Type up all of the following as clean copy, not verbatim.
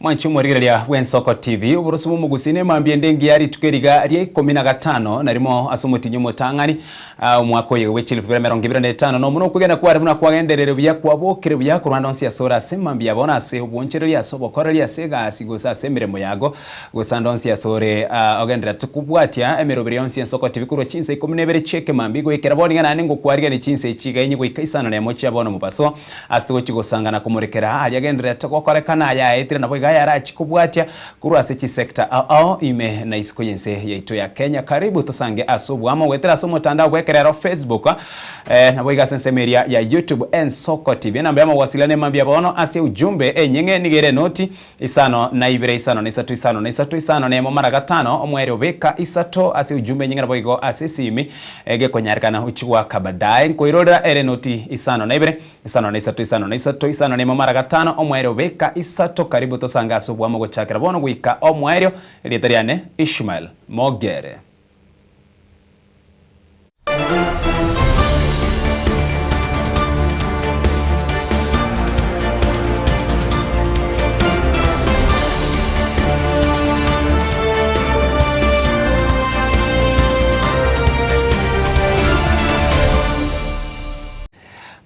Mwanchi mwarigereria Wensoko TV uburusumu mugusine mambie ndengi yari tukeriga ria 15 narimo asumutinyo mutang'ani omwaka oyo we 2025 no muno kugenda kwari muna kwagenderere buya kwabokire buya kurwanda onsi asora ase mambia abona ase obwonchereria ase obokoreria ase egasi gose ase emiremo yago gose ande onsi asore ogenderera tukubwatia emeroberi yonsi Ensoko TV kurwa chinsa 12 chieke mambi goikera bono ng'a nane ngokwarigani chinsa echi iga goika isano na emo chia bono mobaso ase gochi gosangana komorekera aria agenderera tugokorekana yaetire nabo iga yarachikubwatia kurwa ase chisector ao ime na isiko yense yaito ya Kenya. Karibu tusange aso bwamo wetera ase omotandao bwekerero Facebook nabo iga ase ensemo eria ya YouTube Ensoko TV. Namba ya mawasiliano mambia bono ase ujumbe enyeng'e nigere noti isano na ibere isano na isato isano na isato isano na emo mara gatano omwere obeka isato ase ujumbe enyeng'e nabo igo ase esimi egekonyarikana uchigwaka baadaye nkoirorera ere noti isano na ibere isano na isato isano na isato isano na emo mara gatano omwere obeka isato. Karibu tosanga ase obwamo gochakera bono goika omwerio rietariane Ishmael Mogere.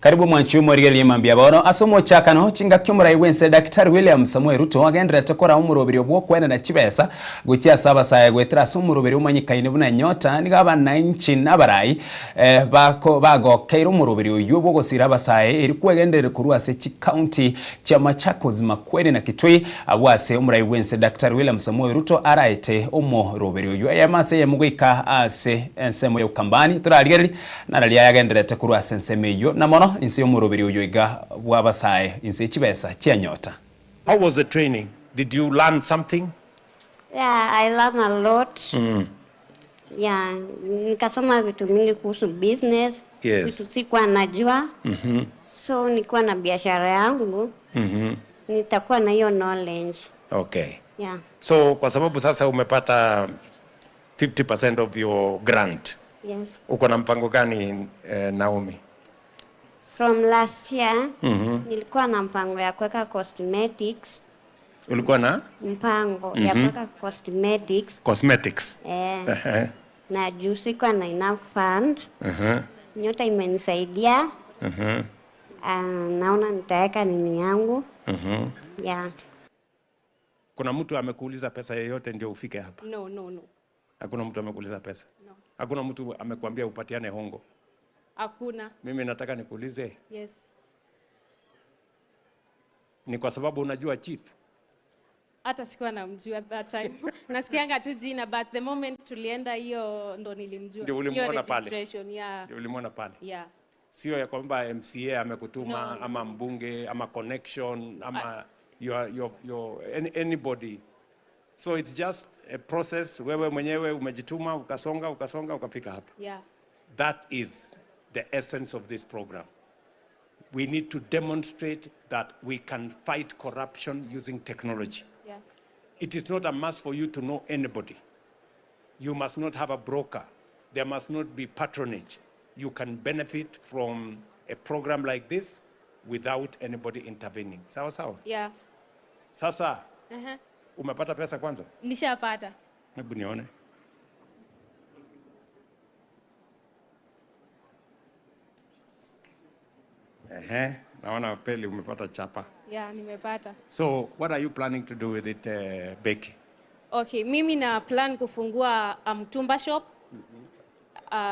Karibu mwanchi mwarigereria mambia bono ase omochakano chingaki omorai bwense Daktari William Samuel Ruto agenderete kora omoroberi obwo kwena na chibesa gochia ase abasae gwetera ase omoroberi omanyikaine buna nyota nigo abananchi nabarai bako bagokeire omoroberi oyo bwogosira abasae eri kwegenderere korwa ase chikaunti chia Machakos, Makueni na Kitui abwo ase omorai bwense Daktari William Samuel Ruto araete omoroberi oyo eyamase yemugoika ase ensemo ya Ukambani torarigereri nararia yagenderete korwa ase ensemo eyo na mono inse omoroberi oyo iga bwabasae inse chibesa chia nyota. How was the training? Did you learn something? Yeah, I learned a lot. Yeah, nikasoma vitu mingi kuhusu business. Yes. Vitu sikuwa najua. So nikuwa na biashara yangu. Nitakuwa na hiyo knowledge. Okay. Yeah. So kwa sababu sasa umepata 50% of your grant. Yes. Uko na mpango gani Naomi? From last year, nilikuwa na mpango ya kuweka cosmetics. Ulikuwa na? Mpango ya kuweka cosmetics. Cosmetics. Na juu sikuwa na enough fund. Nyota imenisaidia. Naona nitaweka nini yangu. Yeah. Kuna mtu amekuuliza pesa yoyote ndio ufike hapa? No, no, no. Hakuna mtu amekuuliza pesa? No. Hakuna mtu amekuambia upatiane hongo? Hakuna. Mimi nataka nikuulize. Yes. Ni kwa sababu unajua chief? Hata sikuwa namjua that time. Nasikianga tu jina, but the moment tulienda hiyo ndo nilimjua. Ndio ulimuona pale. Registration, yeah. Ndio ulimuona pale. Yeah. Sio ya kwamba MCA amekutuma, No, no. ama mbunge ama connection ama anybody. So it's just a process. Wewe mwenyewe umejituma, ukasonga, ukasonga, ukafika hapa. Yeah. That is the essence of this program. We need to demonstrate that we can fight corruption using technology. Yeah. It is not a must for you to know anybody. You must not have a broker. There must not be patronage. You can benefit from a program like this without anybody intervening. Sawa sawa? Yeah. Sasa, umepata pesa kwanza? Nishapata. Hebu nione. Ehe, naona peli umepata chapa. Yeah, nimepata. So, what are you planning to do with it, Becky? Okay, mimi na plan kufungua mtumba shop.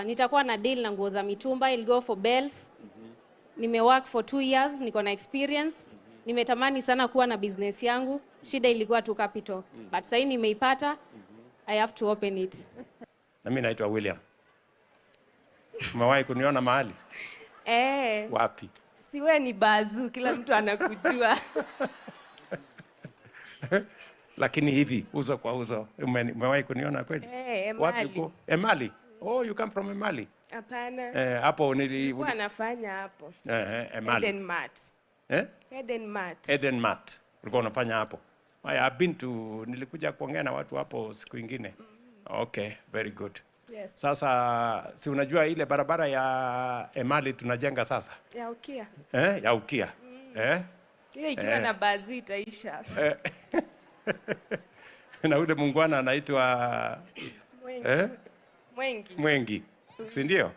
Nitakuwa na deal na nguo za mitumba, I'll go for bells. Nimework for 2 years, niko na experience. Nimetamani sana kuwa na business yangu. Shida ilikuwa tu capital. But sasa nimeipata. I have to open it. Na mimi naitwa William. Umewahi kuniona mahali? Wapi? Si wewe ni bazu, kila mtu anakujua. Lakini hivi uso kwa uso, umewahi kuniona kweli? Emali. Wapi uko? Emali. Oh, you come from Emali? Hapana. Hapo nilikuwa nafanya hapo. Emali. Eden Mart. Eden Mart. Eden Mart. Ulikuwa unafanya hapo. I've been to, nilikuja kuongea na watu hapo siku ingine. Okay, very good. Yes. Sasa si unajua ile barabara ya Emali tunajenga sasa? Ya Ukia. Ya Ukia. Hiyo ikiwa na bazu itaisha. Na ule muungwana anaitwa Mwengi. eh? Mwengi. Mwengi, si ndio?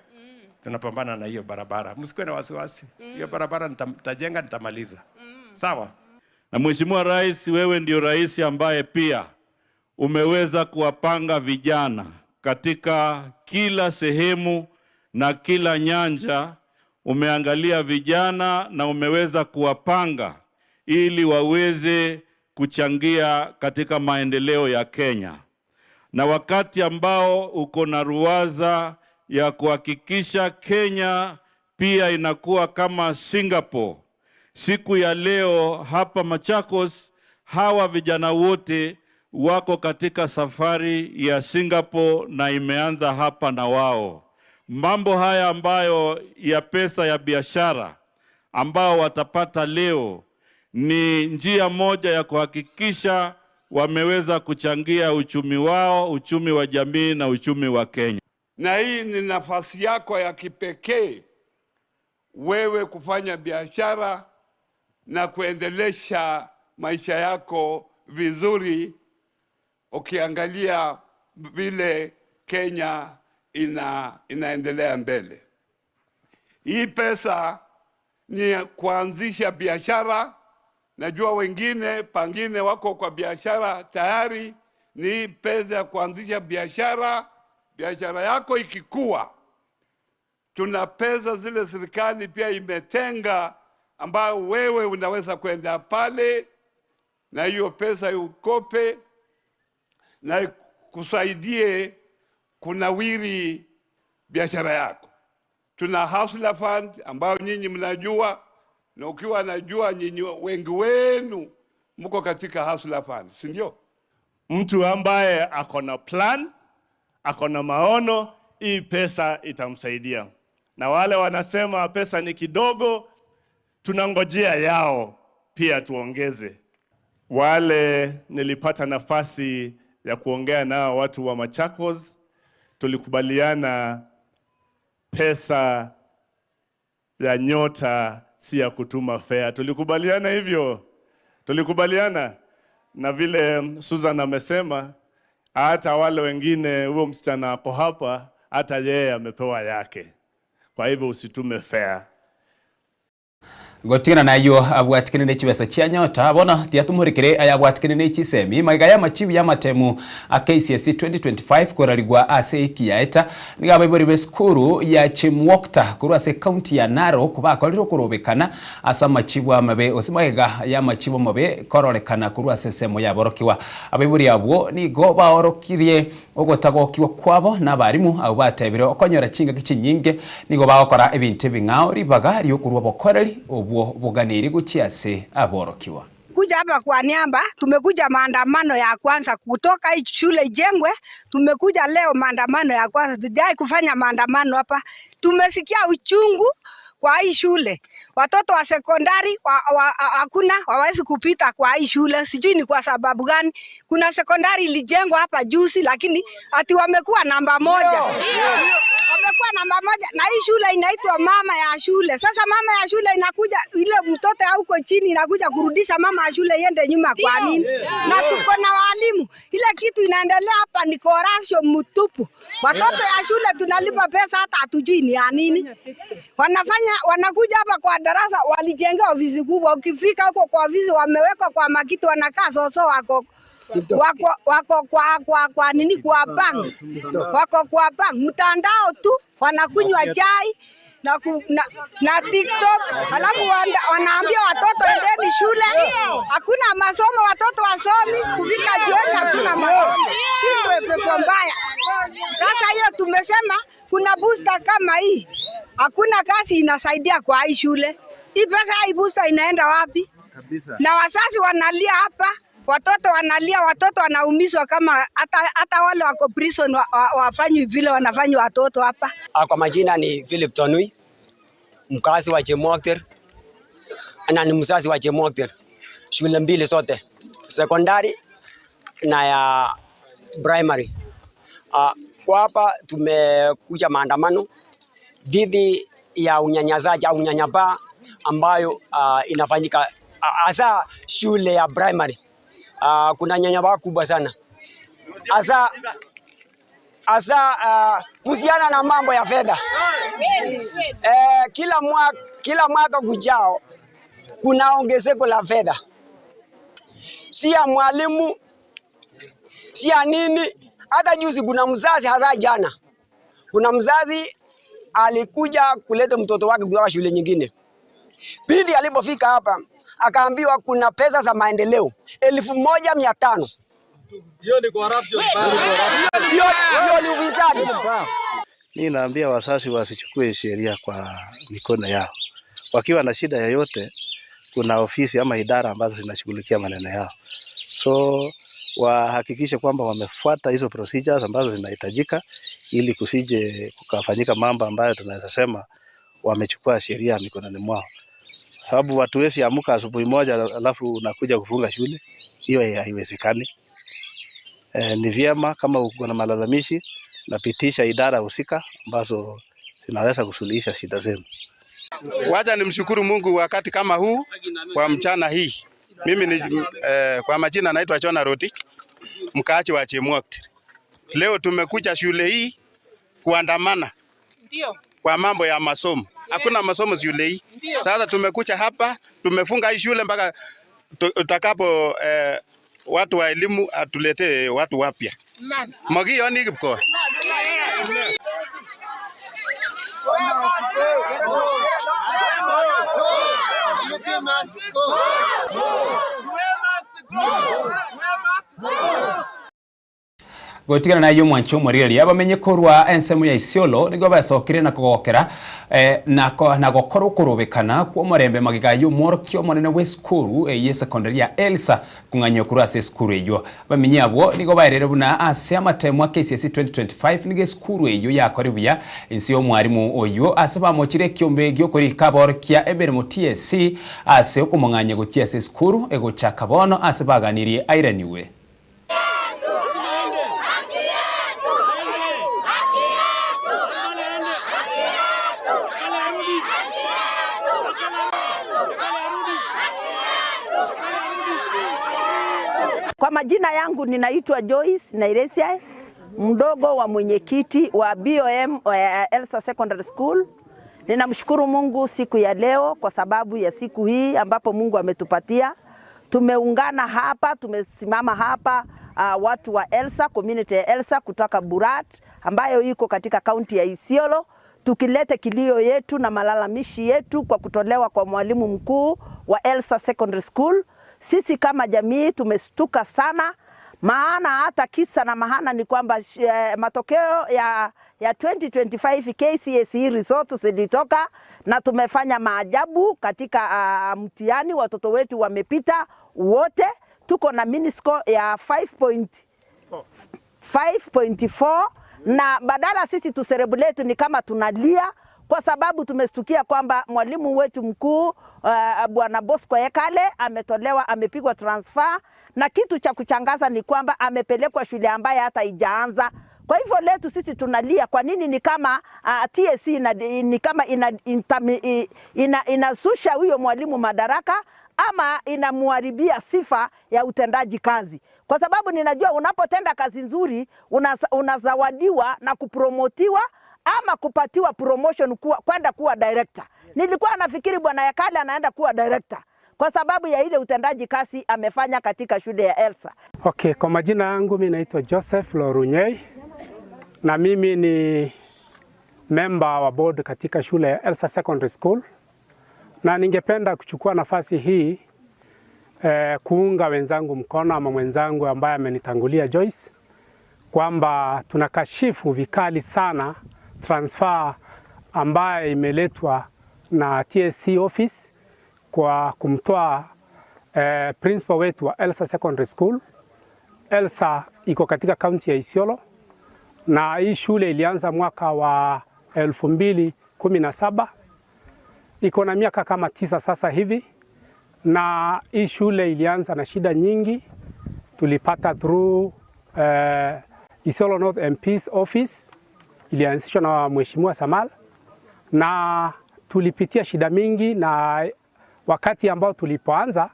Tunapambana na hiyo barabara, msikuwe na wasiwasi. Hiyo barabara nitajenga, nitamaliza. Sawa. Na Mheshimiwa Rais, wewe ndio rais ambaye pia umeweza kuwapanga vijana katika kila sehemu na kila nyanja. Umeangalia vijana na umeweza kuwapanga ili waweze kuchangia katika maendeleo ya Kenya. Na wakati ambao uko na ruwaza ya kuhakikisha Kenya pia inakuwa kama Singapore, siku ya leo hapa Machakos, hawa vijana wote wako katika safari ya Singapore na imeanza hapa na wao. Mambo haya ambayo ya pesa ya biashara ambao watapata leo ni njia moja ya kuhakikisha wameweza kuchangia uchumi wao, uchumi wa jamii na uchumi wa Kenya. Na hii ni nafasi yako ya kipekee wewe kufanya biashara na kuendelesha maisha yako vizuri, ukiangalia vile Kenya inaendelea mbele. Hii pesa ni kuanzisha biashara. Najua wengine pangine wako kwa biashara tayari. Ni pesa ya kuanzisha biashara. Biashara yako ikikua, tuna pesa zile serikali pia imetenga ambayo wewe unaweza kwenda pale na hiyo pesa ukope na kusaidie kunawiri biashara yako. Tuna Hustler Fund ambayo nyinyi mnajua, na ukiwa najua nyinyi wengi wenu mko katika Hustler Fund, si ndio? Mtu ambaye ako na plan, ako na maono, hii pesa itamsaidia. Na wale wanasema pesa ni kidogo, tunangojea yao pia tuongeze. Wale nilipata nafasi ya kuongea nao watu wa Machakos, tulikubaliana pesa ya Nyota si ya kutuma fare. Tulikubaliana hivyo, tulikubaliana. Na vile Susan amesema, hata wale wengine, huo msichana ako hapa, hata yeye amepewa yake. Kwa hivyo usitume fare. Gotigana nayo abwatikene ne chibesa chia Nyota bona tiatumuhurikire aya abwatikene ne chisemi maiga ya machibi ya matemu a KCSE 2025 koraligwa ase ikiyaeta niga baibori be skuru ya Chimwokta kurwa ase county ya Narok bakorire kurobekana asa machibu amabe osimaiga ya machibu mabe kororekana kurwa ase semo yaborokiwa abaibori abwo nigo baorokirie ogotagokiwa kwabo n'abarimu abo batebire okonyora chinga kichinyinge nigo bagokora ebintu ebing'ao ribaga riokurwa bokoreri obwo buganiri guchiase aborokiwa. Kuja hapa kwa niaba, tumekuja maandamano ya kwanza kutoka hii shule ijengwe. Tumekuja leo maandamano ya kwanza, tujai kufanya maandamano hapa. Tumesikia uchungu kwa hii shule. Watoto wa sekondari hakuna, hawawezi kupita kwa hii shule. Sijui ni kwa sababu gani. Kuna sekondari ilijengwa hapa juzi, lakini ati wamekuwa namba moja. Wamekuwa namba moja, na hii shule inaitwa mama ya shule. Sasa mama ya shule inakuja, ile mtoto huko chini inakuja kurudisha mama ya shule iende nyuma kwa nini? Na tuko na walimu. Ile kitu inaendelea hapa ni corruption mtupu. Watoto ya shule tunalipa pesa hata hatujui ni ya nini. Wanakuja hapa kwa darasa, walijenga ofisi kubwa. Ukifika huko kwa ofisi wamewekwa kwa makiti, wanakaa soso wako wako kwa nini, kwa bank. Wako kwa bank mtandao tu, wanakunywa chai na TikTok, alafu wanaambia watoto endeni shule. Hakuna masomo, watoto wasomi, kufika jioni hakuna masomo. Shindwe pepo mbaya. Sasa hiyo tumesema kuna booster kama hii, hakuna kazi inasaidia kwa hii shule. Hii pesa hii booster inaenda wapi? Kabisa. Na wazazi wanalia hapa, watoto wanalia, watoto wanaumizwa kama hata wale wako prison wafanywi vile wanafanywa watoto hapa. Kwa majina ni Philip Tonui, mkazi wa Chemokter na ni mzazi wa Chemokter. Shule mbili zote, sekondari na ya primary. Kwa hapa tumekuja maandamano dhidi ya unyanyasaji au unyanyapaa ambayo inafanyika hasa shule ya primary. Kuna nyanyapaa kubwa sana hasa kuhusiana na mambo ya fedha. Kila mwaka kujao kuna ongezeko la fedha, si ya mwalimu, si ya nini. Hata juzi kuna mzazi, hasa jana, kuna mzazi alikuja kuleta mtoto wake kutoka shule nyingine. Pindi alipofika hapa akaambiwa kuna pesa za maendeleo 1500. Hiyo ni corruption. Hiyo ni ufisadi. Mimi naambia wazazi wasichukue sheria kwa mikono yao. Wakiwa na shida yoyote, kuna ofisi ama idara ambazo zinashughulikia maneno yao, so wahakikishe kwamba wamefuata hizo procedures ambazo zinahitajika, ili kusije kukafanyika mambo ambayo tunaweza sema wamechukua sheria mikononi mwao, sababu watu wesi amuka asubuhi moja alafu unakuja kufunga shule, hiyo haiwezekani. Ni vyema kama uko na malalamishi, napitisha idara husika ambazo zinaweza kusuluhisha shida zenu. Wacha nimshukuru Mungu wakati kama huu kwa mchana hii. Mimi ni kwa majina naitwa Chona Rotich, mkaaji wa Chemwakti. Leo tumekuja shule hii kuandamana kwa mambo ya masomo. Hakuna masomo shule hii. Sasa tumekuja hapa, tumefunga hii shule mpaka tutakapo watu wa elimu atuletee watu wapya. Magiyoni kipkoe. Gotigana nayo mwancho omorigereria bamenye korwa ensemo ya Isiolo nigo basokire na kogokera na gokorwo kurubikana kwa omorembe magiga yo omworokia omonene bwa esukuru eye secondary ya Elsa kung'anywa korwa ase esukuru eywo. Bamenye abwo nigo baerere buna ase amatemo a KCSE 2025 nigo esukuru eywo yakore buya ensi ya omwarimu oywo ase bamochire ekiombe giokorika aborokia emeremo TSC ase okomong'anya gochia ase esukuru egochaka bono ase baganirie airaniwe. Kwa majina yangu ninaitwa Joyce Nairesia, mdogo wa mwenyekiti wa BOM wa Elsa Secondary School. Ninamshukuru Mungu siku ya leo kwa sababu ya siku hii ambapo Mungu ametupatia. Tumeungana hapa, tumesimama hapa watu wa Elsa, community ya Elsa kutoka Burat ambayo iko katika kaunti ya Isiolo, tukilete kilio yetu na malalamishi yetu kwa kutolewa kwa mwalimu mkuu wa Elsa Secondary School. Sisi kama jamii tumestuka sana, maana hata kisa na mahana ni kwamba matokeo ya 2025 KCSE results zilitoka na tumefanya maajabu katika mtihani. Watoto wetu wamepita wote, tuko na mini score ya 5.4 na badala sisi tuserebulate ni kama tunalia kwa sababu tumestukia kwamba mwalimu wetu mkuu Bwana Bosco Ekale ametolewa, amepigwa transfer, na kitu cha kuchangaza ni kwamba amepelekwa shule ambaye hata haijaanza. Kwa hivyo letu sisi tunalia kwa nini ni kama TSC ni kama inasusha huyo mwalimu madaraka ama inamuharibia sifa ya utendaji kazi. Kwa sababu ninajua unapotenda kazi nzuri unazawadiwa na kupromotiwa ama kupatiwa promotion kwenda kuwa director. Nilikuwa nafikiri Bwana Yakale anaenda kuwa director kwa sababu ya ile utendaji kazi amefanya katika shule ya Elsa. Okay, kwa majina yangu mimi naitwa Joseph Lorunyei na mimi ni member wa board katika shule ya Elsa Secondary School, na ningependa kuchukua nafasi hii kuunga wenzangu mkono ama mwenzangu ambaye amenitangulia Joyce kwamba tunakashifu vikali sana transfer ambaye imeletwa na TSC office kwa kumtoa principal wetu wa Elsa Secondary School. Elsa iko katika kaunti ya Isiolo na hii shule ilianza mwaka wa 2017, iko na miaka kama 9 sasa hivi, na hii shule ilianza na shida nyingi. Tulipata through Isiolo North MP's office, ilianzishwa na Mheshimiwa Samal, na tulipitia shida mingi, na wakati ambao tulipoanza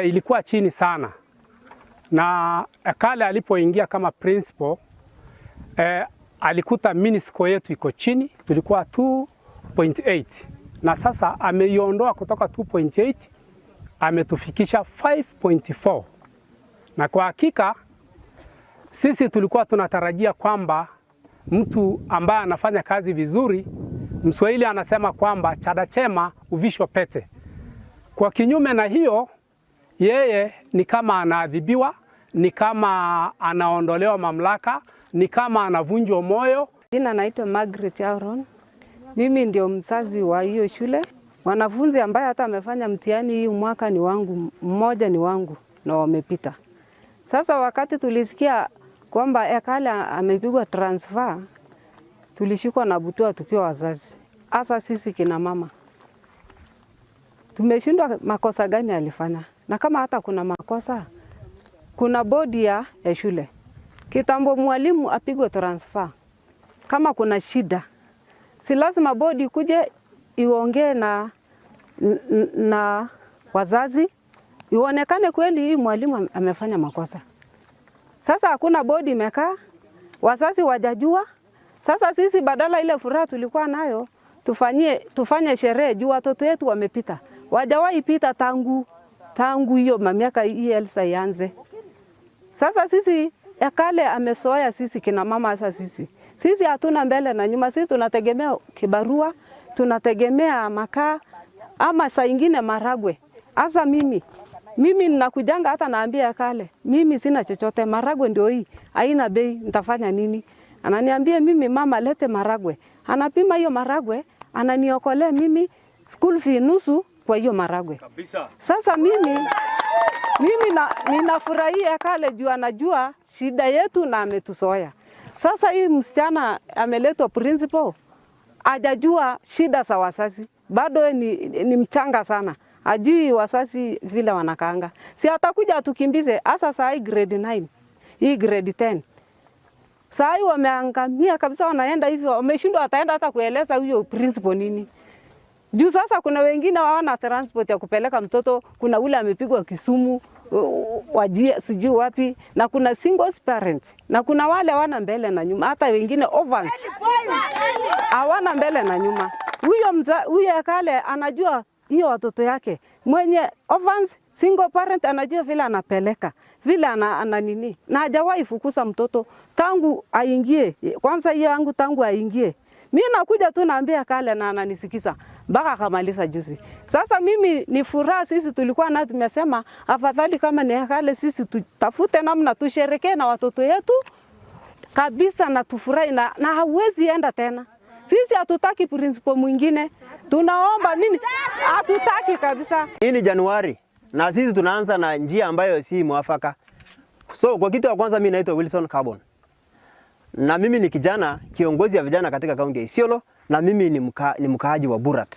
ilikuwa chini sana. Na Ekale alipoingia kama principal alikuta mini score yetu iko chini, tulikuwa 2.8 na sasa ameiondoa kutoka 2.8 ametufikisha 5.4. Na kwa hakika sisi tulikuwa tunatarajia kwamba mtu ambaye anafanya kazi vizuri, Mswahili anasema kwamba chada chema uvishwa pete. Kwa kinyume na hiyo, yeye ni kama anaadhibiwa, ni kama anaondolewa mamlaka, ni kama anavunjwa moyo. Jina naitwa Margaret Aaron. Mimi ndio mzazi wa hiyo shule. Wanafunzi ambaye hata amefanya mtihani hii mwaka ni wangu, mmoja ni wangu na wamepita. Sasa wakati tulisikia kwamba Ekale amepigwa transfer, tulishikwa na butua tukiwa wazazi. Hasa sisi kina mama. Tumeshindwa makosa gani alifanya. Na kama hata kuna makosa, kuna bodi ya shule. Kitambo mwalimu apigwe transfer. Kama kuna shida, si lazima bodi kuje iongee na wazazi, ionekane kweli hii mwalimu amefanya makosa. Sasa hakuna bodi imekaa, wazazi wajajua. Sasa sisi badala ile furaha tulikuwa nayo, tufanye sherehe juu watoto wetu wamepita. Wajawahi pita tangu hiyo miaka hii Elsa ianze. Sasa sisi Ekale amesoea sisi kina mama. Sasa sisi hatuna mbele na nyuma. Sisi tunategemea kibarua, tunategemea makaa ama saa ingine maragwe. Hasa mimi ninakujanga hata naambia Ekale, mimi sina chochote, maragwe ndio hii, haina bei, nitafanya nini? Ananiambia mimi mama lete maragwe. Anapima hiyo maragwe, ananiokolea mimi school fee nusu kwa hiyo maragwe. Kabisa. Sasa mimi ninafurahia Ekale juu anajua shida yetu na ametusoea. Sasa hii msichana ameletwa principal, hajajua shida za wazazi. Bado ni mchanga sana. Ajui wazazi vile wanakaanga. Si atakuja atukimbize hasa saa hii grade 9, hii grade 10. Saa hii wameangamia kabisa, wanaenda hivyo, wameshindwa ataenda hata kueleza huyo principal nini. Juu sasa kuna wengine hawana transport ya kupeleka mtoto, kuna ule amepigwa Kisumu, wajia sijui wapi, na kuna single parent, na kuna wale hawana mbele na nyuma, hata wengine orphans hawana mbele na nyuma. Huyo Ekale anajua hiyo watoto yake. Mwenye orphans, single parent anajua vile anapeleka, vile ana nini. Na hajawahi fukuza mtoto tangu aingie. Kwanza hiyo yangu tangu aingie. Mimi nakuja tu naambia Ekale na ananisikiza mpaka akamaliza juzi. Sasa mimi ni furaha, sisi tulikuwa na tumesema afadhali kama ni Ekale sisi tutafute namna tusherekee na watoto yetu kabisa na tufurahi, na hawezi enda tena. Sisi hatutaki principal mwingine. Tunaomba mimi hatutaki kabisa. Hii ni Januari na sisi tunaanza na njia ambayo si mwafaka. So kwa kitu ya kwanza, mimi naitwa Wilson Carbon. Na mimi ni kijana kiongozi ya vijana katika kaunti ya Isiolo, na mimi ni mkaaji wa Burat.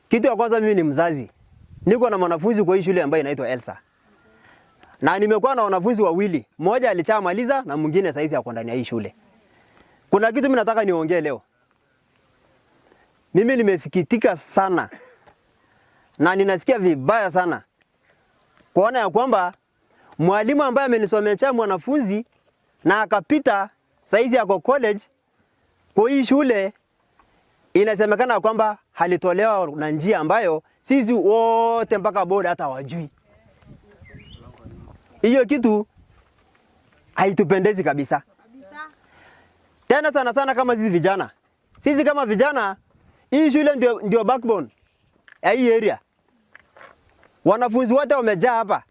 Kitu ya kwanza, mimi ni mzazi. Niko na mwanafunzi kwa hii shule ambayo inaitwa Elsa. Na nimekuwa na wanafunzi wawili, mmoja alishamaliza na mwingine saizi ako ndani ya hii shule. Kuna kitu mimi nataka niongee leo. Mimi nimesikitika sana na ninasikia vibaya sana kuona ya kwamba mwalimu ambaye amenisomesha mwanafunzi na akapita saizi ako college kwa hii shule, inasemekana kwamba halitolewa na njia ambayo sisi wote mpaka board hata wajui. Hiyo kitu haitupendezi kabisa. Tena sana sana kama sisi vijana. Sisi kama vijana, hii shule ndio backbone ya hii area. Wanafunzi wote wamejaa hapa.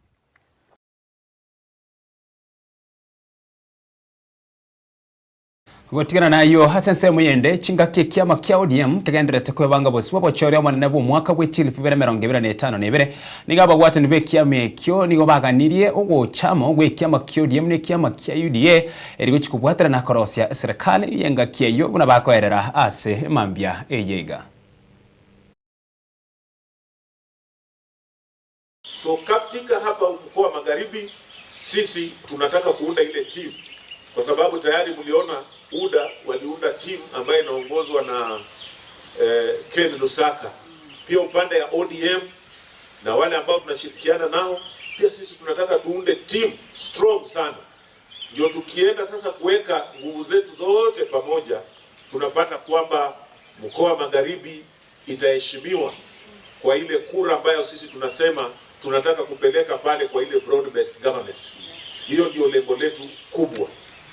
Gotigana nayo Hassan Semuyende chingaki kiama kia ODM kagenderete kwebanga bosi wabo choria mwanene bo mwaka bw'echili 2025 nebere nigaba gwate nibe kiama ekyo nigo baganirie ogochamo gwe kiama kia ODM ne kiama kia UDA erigo chikubwatana na korosia serikali yenga kieyo buna bakoerera ase mambia eyega. So katika hapa mkoa Magharibi sisi tunataka kuunda ile team, kwa sababu tayari mliona UDA waliunda team ambayo inaongozwa na Ken Lusaka. Pia upande ya ODM na wale ambao tunashirikiana nao Pia sisi tunataka tuunde team strong sana, ndio tukienda sasa kuweka nguvu zetu zote pamoja, tunapata kwamba mkoa wa Magharibi itaheshimiwa kwa ile kura ambayo sisi tunasema tunataka kupeleka pale kwa ile broad based government. Hiyo ndio lengo letu kubwa,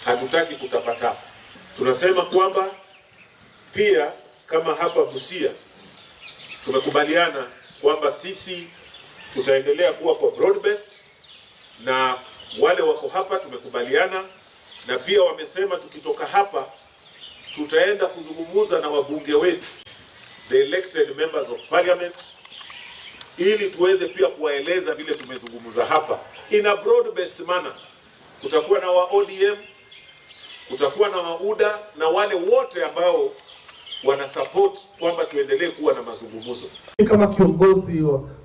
hatutaki kutapatapa. Tunasema kwamba pia kama hapa Busia tumekubaliana kwamba sisi tutaendelea kuwa kwa broad based, na wale wako hapa tumekubaliana, na pia wamesema tukitoka hapa tutaenda kuzungumza na wabunge wetu, the elected members of parliament, ili tuweze pia kuwaeleza vile tumezungumza hapa in a broad based manner. Kutakuwa na wa ODM, kutakuwa na wa UDA na wale wote ambao wana support kwamba tuendelee kuwa na mazungumzo. Kama kiongozi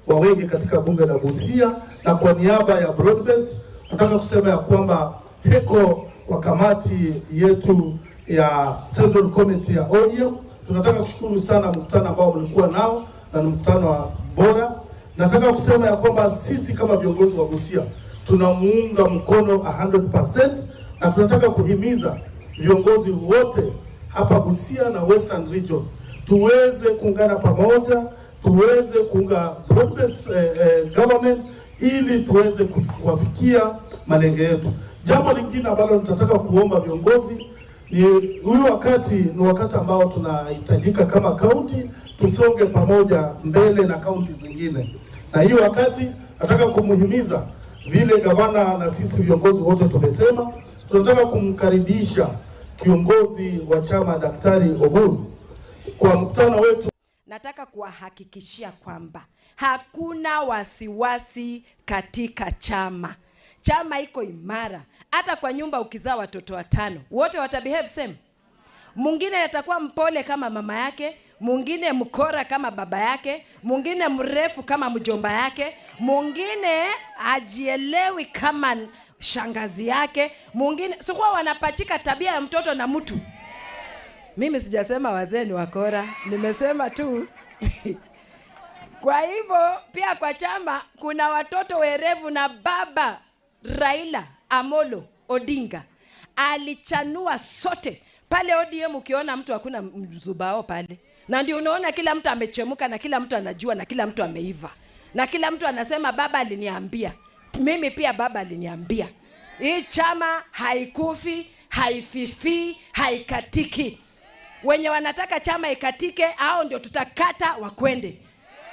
wa wengi katika bunge la Busia na kwa niaba ya Broadbased, nataka kusema ya kwamba heko kwa kamati yetu ya Central Committee ya ODM, tunataka kushukuru sana mkutano ambao mlikuwa nao na ni mkutano wa bora. Nataka kusema ya kwamba sisi kama viongozi wa Busia tunamuunga mkono 100% na tunataka kuhimiza viongozi wote hapa Busia na Western Region tuweze kuungana pamoja, tuweze kuunga broad-based government ili tuweze kuwafikia malengo yetu. Jambo lingine ambalo nitataka kuomba viongozi ni huyu wakati ni wakati ambao tunahitajika kama kaunti tusonge pamoja mbele na kaunti zingine, na hiyo wakati nataka kumuhimiza vile gavana na sisi viongozi wote tumesema tunataka kumkaribisha kiongozi wa chama Daktari Oburu kwa mkutano wetu. Nataka kuwahakikishia kwamba hakuna wasiwasi katika chama. Chama iko imara. Hata kwa nyumba ukizaa watoto watano, wote watabehave same. Mwingine atakuwa mpole kama mama yake, mwingine mkora kama baba yake, mwingine mrefu kama mjomba yake, mwingine ajielewi kama shangazi yake, mwingine sikuwa wanapachika tabia ya mtoto na mtu. Mimi sijasema wazee ni wakora, nimesema tu. Kwa hivyo pia kwa chama kuna watoto werevu, na baba Raila Amolo Odinga alichanua sote pale ODM. Ukiona mtu hakuna mzubao pale, na ndio unaona kila mtu amechemuka na kila mtu anajua na kila mtu ameiva na kila mtu anasema baba aliniambia, mimi pia baba aliniambia. Hii chama haikufi, haififii, haikatiki. Wenye wanataka chama ikatike hao ndio tutakata wakwende,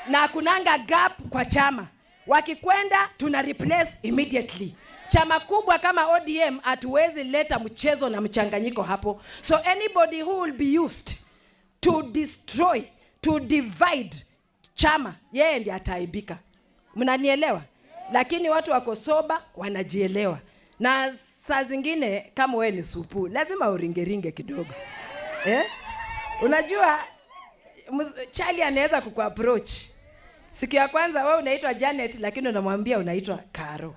na kunanga gap kwa chama. Wakikwenda tuna replace immediately. Chama kubwa kama ODM hatuwezi leta mchezo na mchanganyiko hapo. So anybody who will be used to destroy, to divide chama, yeye ndiye ataaibika. Mnanielewa? Lakini watu wako soba, wanajielewa. Na saa zingine kama wewe ni supu, lazima uringeringe kidogo. Unajua Charlie anaweza kukuapproach. Siku ya kwanza wewe unaitwa Janet, lakini unamwambia unaitwa Karo.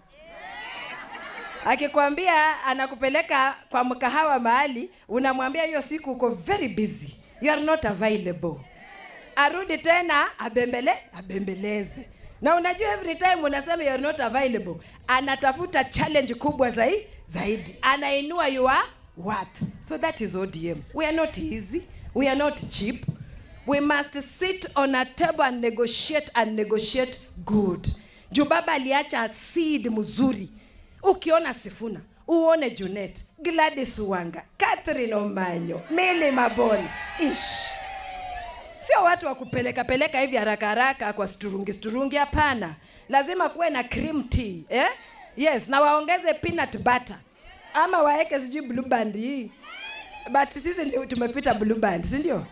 Akikwambia anakupeleka kwa mkahawa mahali, unamwambia hiyo siku uko very busy, you are not available. Arudi tena abembeleze. Na unajua every time unasema you are not available, anatafuta challenge kubwa zaidi. Anainua your worth. So that is ODM. We are not easy, we are not cheap. We must sit on a table and negotiate and negotiate good. Juu baba aliacha seed mzuri. Ukiona Sifuna, uone Junet, Gladys Wanga, Catherine Omanyo, Millie Mabon, ish. Sio watu wa kupeleka peleka hivi haraka haraka kwa sturungi sturungi, hapana. Lazima kuwe na cream tea, eh? Yes, na waongeze peanut butter. Ama waeke sijui blue band hii. But sisi tumepita blue band, si ndio?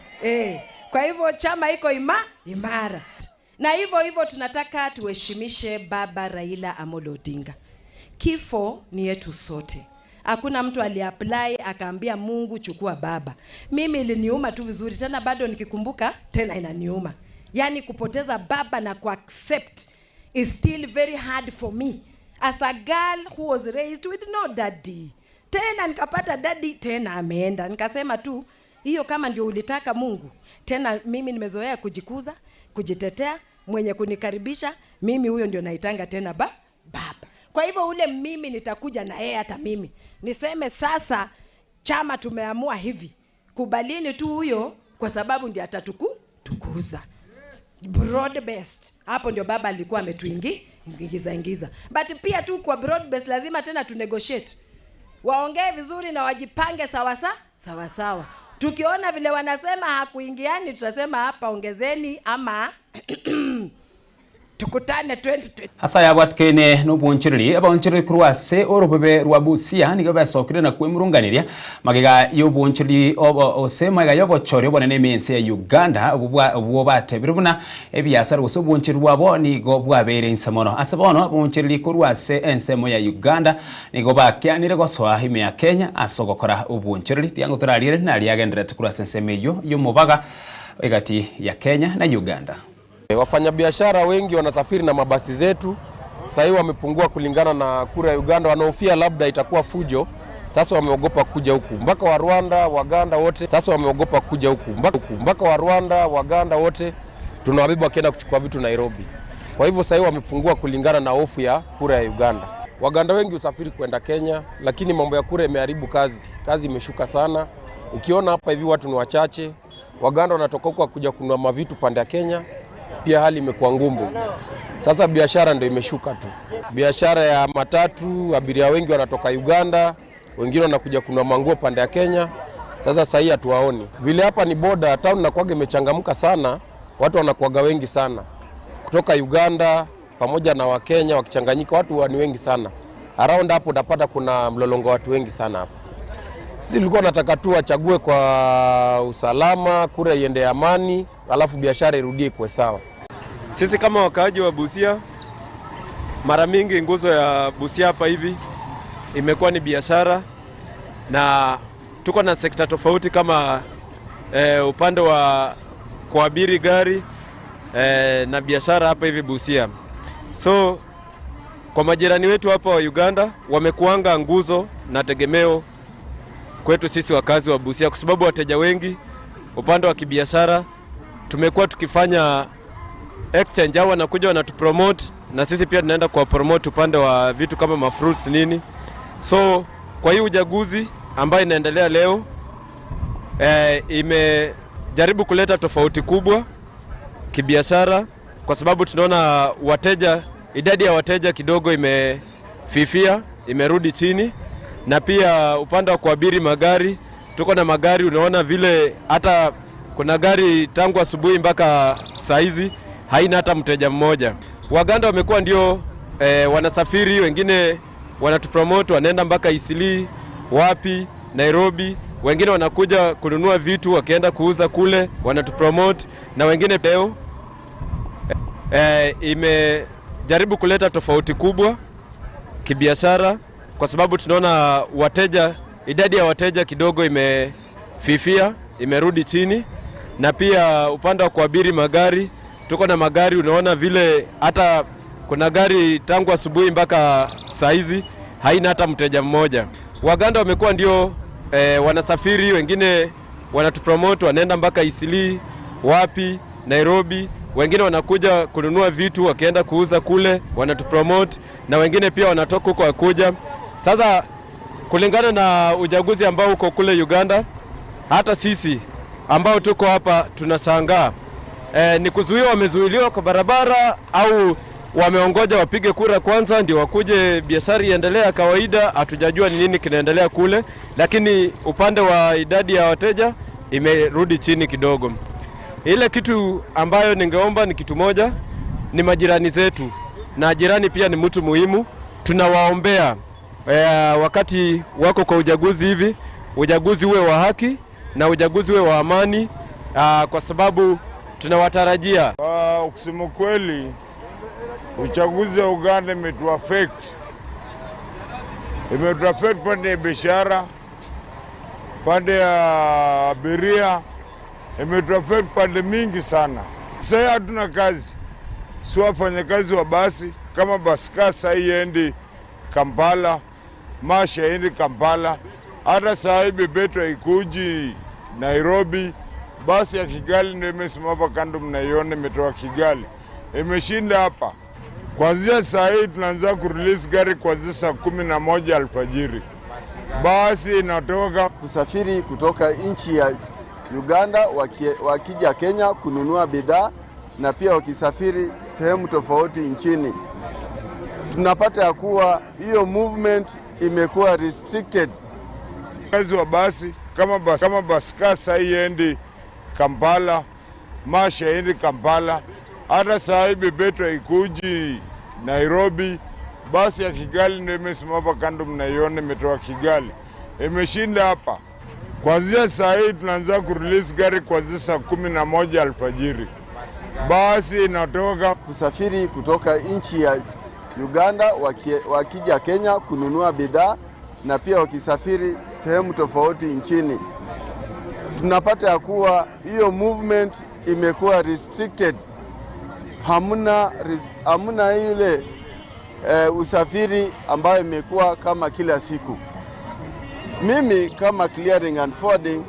Kwa hivyo chama iko imara. Na hivyo hivyo tunataka tuheshimishe baba Raila Amolo Odinga. Kifo ni yetu sote. Hakuna mtu aliapply akaambia Mungu chukua baba. Mimi iliniuma tu vizuri, tena bado nikikumbuka tena inaniuma. Yani kupoteza baba na kuaccept is still very hard for me as a girl who was raised with no daddy. Tena nikapata daddy, tena ameenda. Nikasema tu hiyo kama ndio ulitaka Mungu. Tena mimi nimezoea kujikuza, kujitetea, mwenye kunikaribisha mimi huyo ndio naitanga tena baba. Kwa hivyo ule mimi nitakuja na yeye, hata mimi niseme sasa chama tumeamua hivi, kubalini tu huyo kwa sababu ndiye atatukuza. Broad based, hapo ndio baba alikuwa ametuingiza ingiza. But pia tu kwa broad based lazima tena tu negotiate, waongee vizuri na wajipange sawa sawa sawa. Tukiona vile wanasema hakuingiani, tutasema hapa ongezeni ama tukutane 2020. Hasa yabwatkene n'obwonchereri abonchereri kurwase orubebe rwa Busia nigo besokire na kwemurunganiria magega y'obwonchereri ose magega y'obochori obonene emensi ya Uganda obwo batebire buna ebiasara gose obwonchereri bwabo nigo bwabere inse mono. Ase bono abonchereri kurwase ensemo ya Uganda nigo bakianire gosoa ime ya Kenya ase ogokora obwonchereri tiango torariere nariagenderete kurwase ensemo eyo y'omobaga egati ya Kenya na Uganda. Wafanyabiashara wengi wanasafiri na mabasi zetu, sasa wamepungua kulingana na kura ya Uganda, wanahofia labda itakuwa fujo. Sasa wameogopa kuja huku mpaka wa Rwanda, Waganda wote. Sasa wameogopa kuja huku mpaka wa Rwanda, Waganda wote tunawabeba wakienda kuchukua vitu Nairobi. Kwa hivyo sasa wamepungua kulingana na hofu ya kura ya Uganda. Waganda wengi usafiri kwenda Kenya, lakini mambo ya kura imeharibu kazi. Kazi imeshuka sana. Ukiona hapa hivi watu ni wachache. Waganda wanatoka huko kuja kununua mavitu pande ya Kenya. Pia hali imekuwa ngumu. Sasa biashara ndio imeshuka tu. Biashara ya matatu, abiria wengi wanatoka Uganda, wengine wanakuja kununua manguo pande ya Kenya. Sasa sasa hatuwaoni. Vile hapa ni border town na kuaga imechangamka sana, watu wanakuaga wengi sana. Kutoka Uganda pamoja na Wakenya wakichanganyika, watu ni wengi sana. Around hapo utapata kuna mlolongo watu wengi sana hapo. Sisi tulikuwa tunataka tu wachague kwa usalama, kura iende amani, alafu biashara irudie kwa sawa. Sisi kama wakaaji wa Busia, mara mingi nguzo ya Busia hapa hivi imekuwa ni biashara, na tuko na sekta tofauti kama upande wa kuabiri gari na biashara hapa hivi Busia. So kwa majirani wetu hapa wa Uganda wamekuanga nguzo na tegemeo kwetu sisi wakazi wa Busia, kwa sababu wateja wengi upande wa kibiashara tumekuwa tukifanya exchange, hao wanakuja wanatupromote na sisi pia tunaenda kwa promote upande wa vitu kama mafruits nini. So kwa hii uchaguzi ambayo inaendelea leo imejaribu kuleta tofauti kubwa kibiashara, kwa sababu tunaona wateja, idadi ya wateja kidogo imefifia, imerudi chini. Na pia upande wa kuabiri magari, tuko na magari, unaona vile hata kuna gari tangu asubuhi mpaka saizi haina hata mteja mmoja. Waganda wamekuwa ndio wanasafiri, wengine wanatupromote wanaenda mpaka Isili, wapi, Nairobi, wengine wanakuja kununua vitu wakienda kuuza kule, wanatupromote, na wengine leo imejaribu kuleta tofauti kubwa kibiashara, kwa sababu tunaona wateja, idadi ya wateja kidogo imefifia, imerudi chini. Na pia upande wa kuabiri magari, tuko na magari, unaona vile hata kuna gari tangu asubuhi mpaka saizi haina hata mteja mmoja. Waganda wamekuwa ndio wanasafiri, wengine wanatupromote wanaenda mpaka Isili, wapi, Nairobi, wengine wanakuja kununua vitu wakienda kuuza kule, wanatupromote, na wengine pia wanatoka huko wakuja. Sasa kulingana na uchaguzi ambao uko kule Uganda, hata sisi ambao tuko hapa tunashangaa. Ni kuzuiwa, wamezuiliwa kwa barabara au wameongoja wapige kura kwanza ndio wakuje biashara iendelee kawaida. Hatujajua ni nini kinaendelea kule, lakini upande wa idadi ya wateja imerudi chini kidogo. Ile kitu ambayo ningeomba ni kitu moja, ni majirani zetu, na jirani pia ni mtu muhimu. Tunawaombea wakati wako kwa uchaguzi hivi, uchaguzi uwe wa haki na uchaguzi uwe wa amani, kwa sababu tunawatarajia. Kusema kweli, uchaguzi wa Uganda imetuaffect. Imetuaffect pande ya biashara, pande ya abiria, imetuaffect pande mingi sana. Sasa hatuna kazi, si wafanyakazi wa basi, kama baska sasa iendi Kampala, Masha endi Kampala, hata saa hii Bebeto haikuji Nairobi. Basi ya Kigali ndio imesimama hapa kando, mnaiona imetoka Kigali, imeshinda hapa. Kuanzia saa hii tunaanza kurelease gari kuanzia saa 11 alfajiri. Basi inatoka kusafiri kutoka nchi ya Uganda wakija Kenya kununua bidhaa na pia wakisafiri sehemu tofauti nchini. Tunapata ya kuwa hiyo movement imekuwa restricted. Kazi wa basi kama baska saa hii endi Kampala, Masha endi Kampala, hata saa hii Bebeto haikuji Nairobi. Basi ya Kigali ndio imesimama kando, mnaiona imetoka Kigali, imeshinda hapa. Kuanzia saa hii tunaanza kurelease gari kuanzia saa 11 alfajiri. Basi inatoka kusafiri kutoka nchi ya Uganda wakija Kenya kununua bidhaa na pia wakisafiri sehemu tofauti nchini. Tunapata ya kuwa hiyo movement imekuwa restricted. Hamna ile usafiri ambayo imekuwa kama kila siku. Mimi kama clearing and forwarding,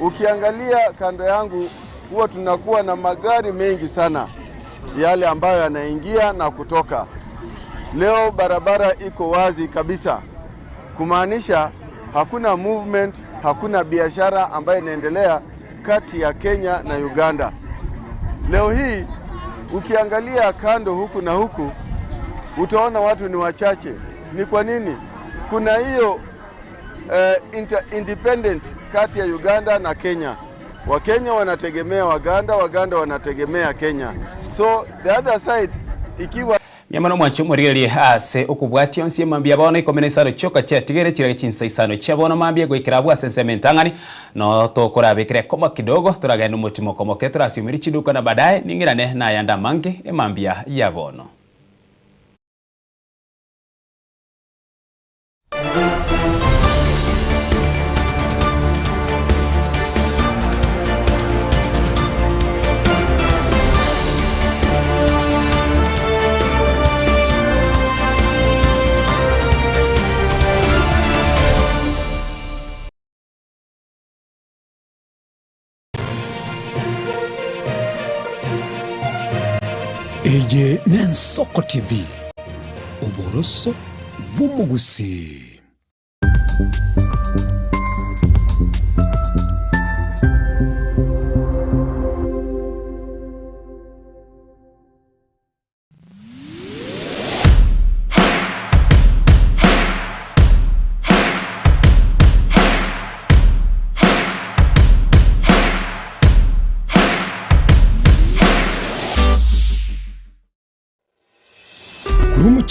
ukiangalia kando yangu huwa tunakuwa na magari mengi sana yale ambayo yanaingia na kutoka. Leo barabara iko wazi kabisa, kumaanisha hakuna movement, hakuna biashara ambayo inaendelea kati ya Kenya na Uganda. Leo hii ukiangalia kando huku na huku utaona watu ni wachache. Ni kwa nini? Kuna hiyo independent kati ya Uganda na Kenya. Wakenya wanategemea Waganda, Waganda wanategemea Kenya. So the other side ikiwa Nyamano mwancho murigererie ase okubwatia onsi mambia bono 15 choka chia tigere chira chinsa isano chia bono mambia goikira bwa sensementangani no tokorabikire koma kidogo turagenda mutimo komoke turasiumiri chiduka na baadaye ningirane na yanda mangi emambia ya bono. Eye Nensoko TV, oboroso bw'omugusi.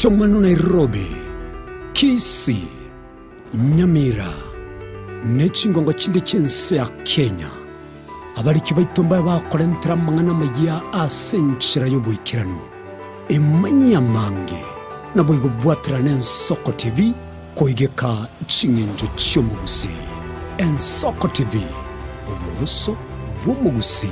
Chomano Nairobi, Kisii, Nyamira, nechingongo chinde chense ya Kenya. Abariki baitomba bakorentera mangana maya asenchira yoboikirano. Emanya mange nabo igobwatira Nensoko TV koigeka chingenjo chiomugusi. Ensoko TV, oboroso bw'omugusi.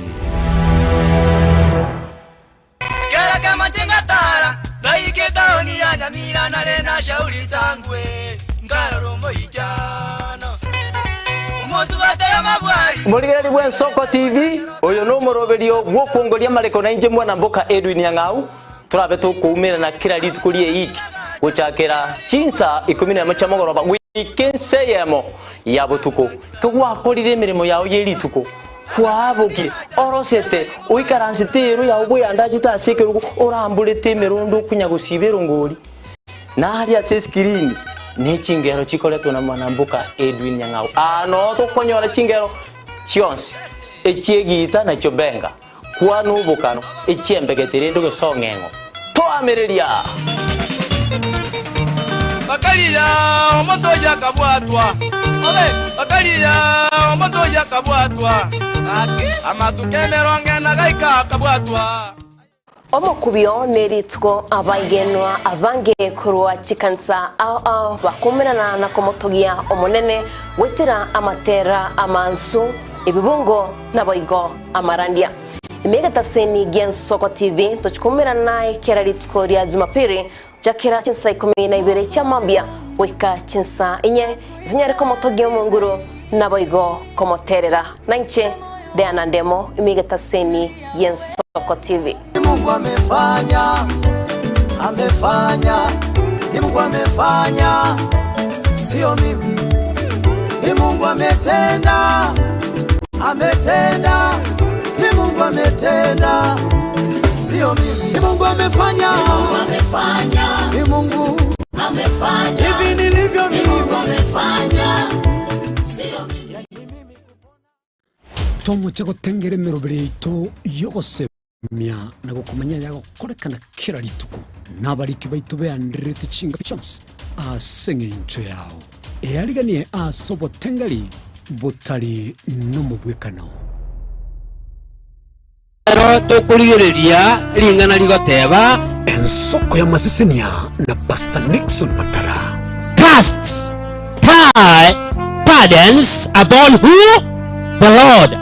Murigereri bwa Ensoko TV uyu no muroberio gwokongoria mariko na inje mwana mboka Edwin Nyang'au turabe tukumira na kila rituko rie iki guchakira chinsa 11 cha mogoroba wiki nseyemo ya butuko kigwakorire mirimo yao ye rituko kwabuki orosete uikaransite ru ya ubuyanda jitasikiru urambulite mirundo kunya gusibiro ngori na haria se screen ni chingero chikoretwo na mwana mboka Edwin Nyang'au ano tukonyora chingero chionsi echiegita na chobenga kwanu bukano echiembegetere nduge song'eng'o toamireria bakaliya omoto yakabwatwa obe bakaliya omoto yakabwatwa amatukemeronge na gaika kabwatwa Omokubio nerituko abaigenwa abange kurwa chikansa ao bakumerana na komotogia omonene wetera amatera amansu ibibungo naboigo amarandia imegataseni Gensoko TV tochikumerana naye kera rituko rya Jumapili jakera chinsa 12 cha mambia weka chinsa inye inyare komotogia omonguru naboigo komoterera nanche Diana Ndemo imegataseni Gensoko TV. Mungu amefanya Amefanya, ni Mungu amefanya, sio mimi. Ni Mungu ametenda, ametenda, ni Mungu ametenda, sio mimi. Ni Mungu amefanya, ni Mungu amefanya, ni Mungu amefanya, hivi nilivyo mimi, Mungu amefanya, sio mimi. Tomoche gotengera emerobere yaito yogosemia na gokomanya yagokorekana kera rituko nabariki baitu beanderete chinga chonsi ase eng'encho yao eyariganie ase obotengari botari nomobwekano. Ero tokurigereria ring'ana rigoteba ensoko ya masisinia na Pastor Nixon Matara. Cast thy burdens upon who? The Lord.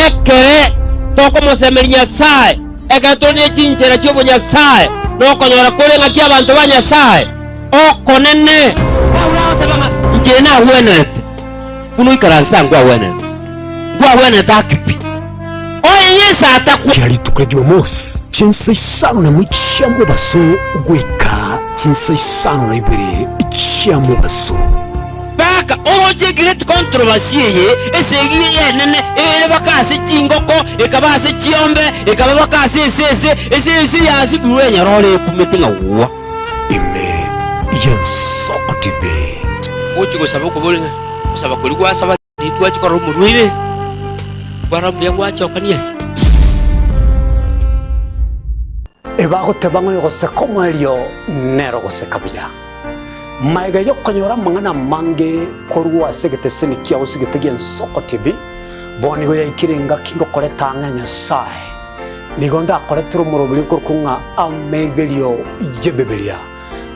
Ekere tokomosemeri Nyasaye, ekere tore chinchera chiobo Nyasaye, nokonyora kore ng'aki abanto ba Nyasaye okonene. Bauragoteba inche nawenete kuno ikaransa ngwawenete ngwawenete akipi oye Yesu ataku kila rituko rya Jumamosi chinsa isano na chia mubaso gwika chinsa isano na ibere chia mubaso baka oje great controversy ye esegi yenene ere bakase chingoko ekabase chiombe ekaba bakase esese esese yasibirwe nyorore kumetinga wa ime Yensoko TV ochi gosaba kubolinga gosaba kuri gwasaba ditwa chikora omurwaire bara gwachokania ebagoteba ng'oyo goseka omwerio nero goseka buya maiga yokonyora mang'ana mange korwa ase egeteseni kiao ase egete gia Ensoko TV bono nigo yaikire engaki ngokoreta ng'a Nyasaye nigo ndakoretire omoroberi okorokwa ng'a amegerio ya Ebibilia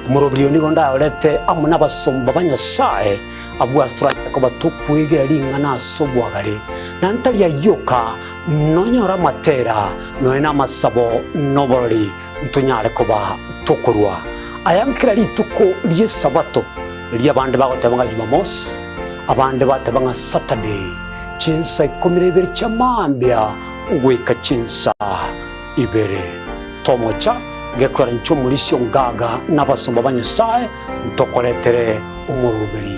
omoroberi oyo nigo ndaorete amo na abasomba ba Nyasaye abwo ase toranyare koba tokwegera ring'ana ase obwagare na ntari ayoka nonyora amatera noe na amasabo noborori ntonyare koba tokorwa ayankira rituko rye sabato ria abande bagoteba ng'a Jumamosi abande bateba ng'a Saturday chinsa ikumi na ibere chia mambia goika chinsa ibere tomocha gekora incho omorisio ngaga na abasomba ba Nyasaye ntokoretere omoroberi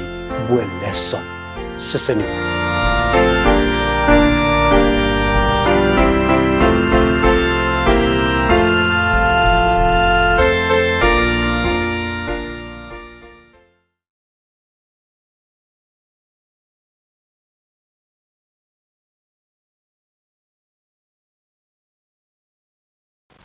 bwe lesson seseni.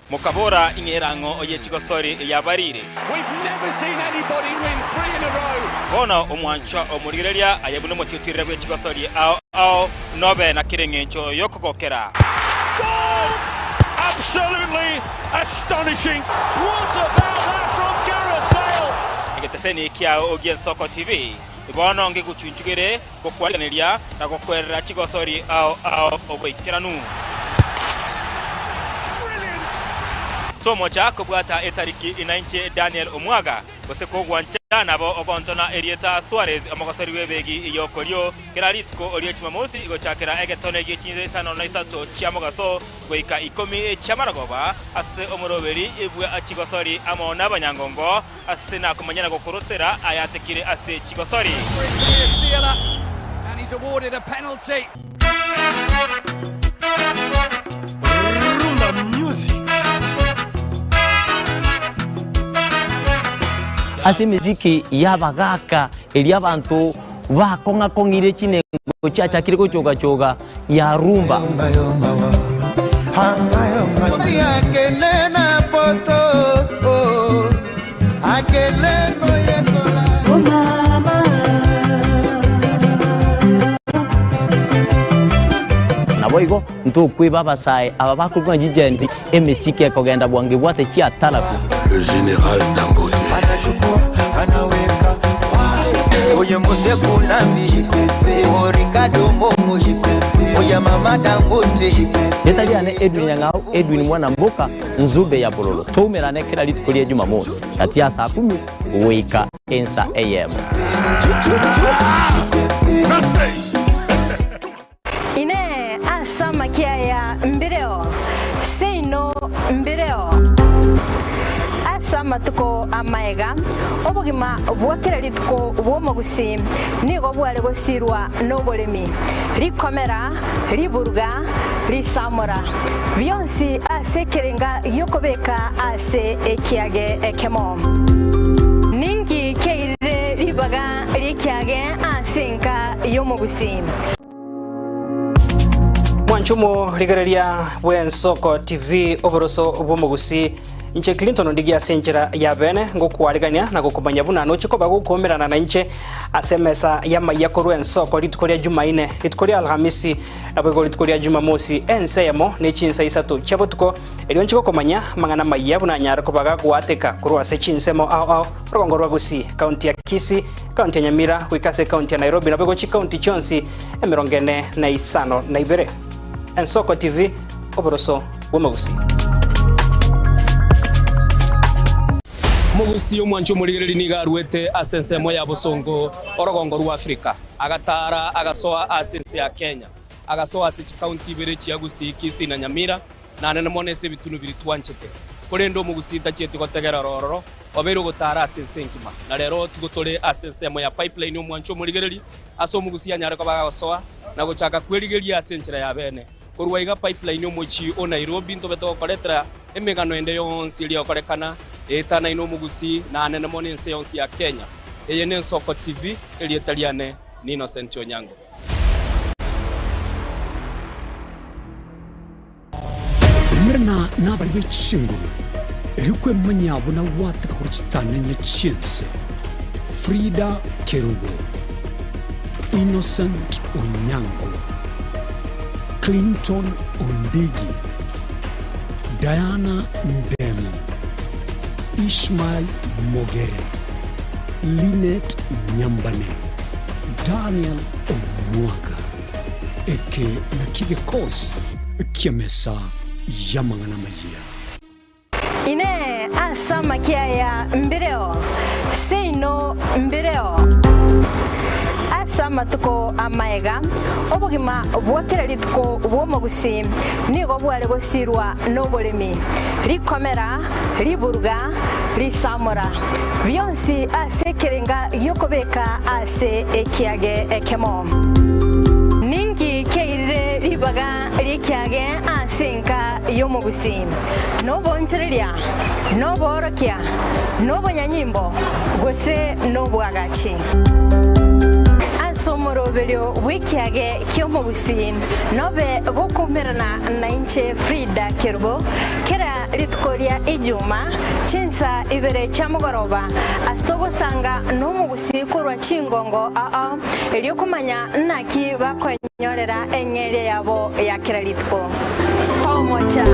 Mukabora ing'erango oye chigosori yabarire. We've never seen anybody win 3 in a row. Bono omwancho omurigereria ayabuno motiutirire bwe chigosori ao ao nobe na kireng'encho yokogokera. Goal! Absolutely astonishing. What about that from Gareth Bale? Egeteseni kiao ogie Nsoko TV. Bono ngiguchunchugere gokwariganiria na gokwerera chigosori ao ao ogoikeranu. Tomocha kobwata etariki inainche Daniel Omwaga gose kogwancha nabo ogontona Erieta Suarez omogosori webegi iyokorio kera rituko orio Jumamosi igochakera egetone giechinze isano na isato chia mogaso goika ikomi chia marogoba ase omoroberi ibwe achigosori amo n'abanyangongo ase nakomanyana gokorosera ayatekire ase chigosori. And he's awarded a penalty. Rumba music. Ase emiziki y'abagaka eri abantu bakong'akong'ire chinengo chiachakire gochogachoga ya rumba. Naboigo ntokwiba abasae aba bakorwa jijenzi emiziki ekogenda bwange bwate chiatalaku. Le général Dangote anachukua anaweka oye mose kunambi Ricardo Momo oye mama Dangote. Etaliane Edwin Nyang'au, Edwin Mwana Mboka, Nzube ya Bololo. Toumerane kila rituko ria Jumamosi kati ya saa 10 goika ensa AM. Ine asama kia ya mbireo seino mbireo asa Ase amatuko amaega obogima bwa kera rituko bw'omogusi nigo bware gosirwa n'oboremi rikomera riburuga risamora bionsi ase ekerenga giokobeka ase ekiage ekemo ningi keirire ribaga rikiage ase enka y'omogusi. Mwanchumo rigereria bw'Ensoko TV oboroso bw'omogusi inche Clinton ndigia senchera ya bene ngokwarigania na gokumanya buna noche ko bagukomerana na inche ase mesa ya maya korwa Ensoko rituko rya Jumaine, rituko rya Alhamisi na bwego rituko rya Jumamosi ensemo ne chinsa isatu chabotuko eryo nchiko komanya mangana maya buna nyara ko bagagwateka korwa ase chinsemo ao ao rugongo rwa Gusii, county ya Kisii, county ya Nyamira, wikase county ya Nairobi na bwego chi county chonsi 452. Ensoko TV oboroso bw'omogusi. Mugusi omwancho omorigereri niga arwete ase ensemo ya Bosongo orogongo rwa Afrika agatara agasoa ase ense ya Kenya agasoa ase chikaunti ibere chia Gusii, Kisii na Nyamira nane mono ase ebitunu biri twanchete korende omogusi tachiete gotegera rororo obeire ogotara ase ense enkima na rero tugotore ase ensemo ya Pipeline omwancho omorigereri ase omogusi anyare koba agasoa na gochaka kwerigeria ase enchera ya bene korwa iga Pipeline omochi o Nairobi ntobe togokoretera emegano ende yonsi eriokorekana etana ino mugusi na anene mono ense yonsi ya Kenya. Eye ne Ensoko TV erietariane ni Innocent Onyango. Mirna nabari b'echinguru erikwemanya buna wateka kuruchitanenya chinse Frida Kerubo, Innocent Onyango, Clinton Ondigi, Diana Ndemo, Ishmael Mogere, Linet Nyambane, Daniel Omwaga, eke nakige kos kiamesa yamangana maya. Ine asama kiaya mbireo seino mbireo ase amatuko amaega obogima bwa kera rituko bw'omogusi nigo bware gosirwa n'oboremi rikomera riburuga risamora bionsi ase ekerenga giokobeka ase ekiage ekemo ningi keirire ribaga rikiage ase enka y'omogusi nobonchereria noborokia nobonyanyimbo gose nobwagachi asomoroberio wikiage kyomogusi nobe gokumerana na inche Frida Kerubo kera rituko rya Ijuma chinsa ibere chamugoroba asitogosanga n'omugusi korwa chingongo aa eryo kumanya naki bakonyorera eng'eria yabo ya kera rituko tomocha.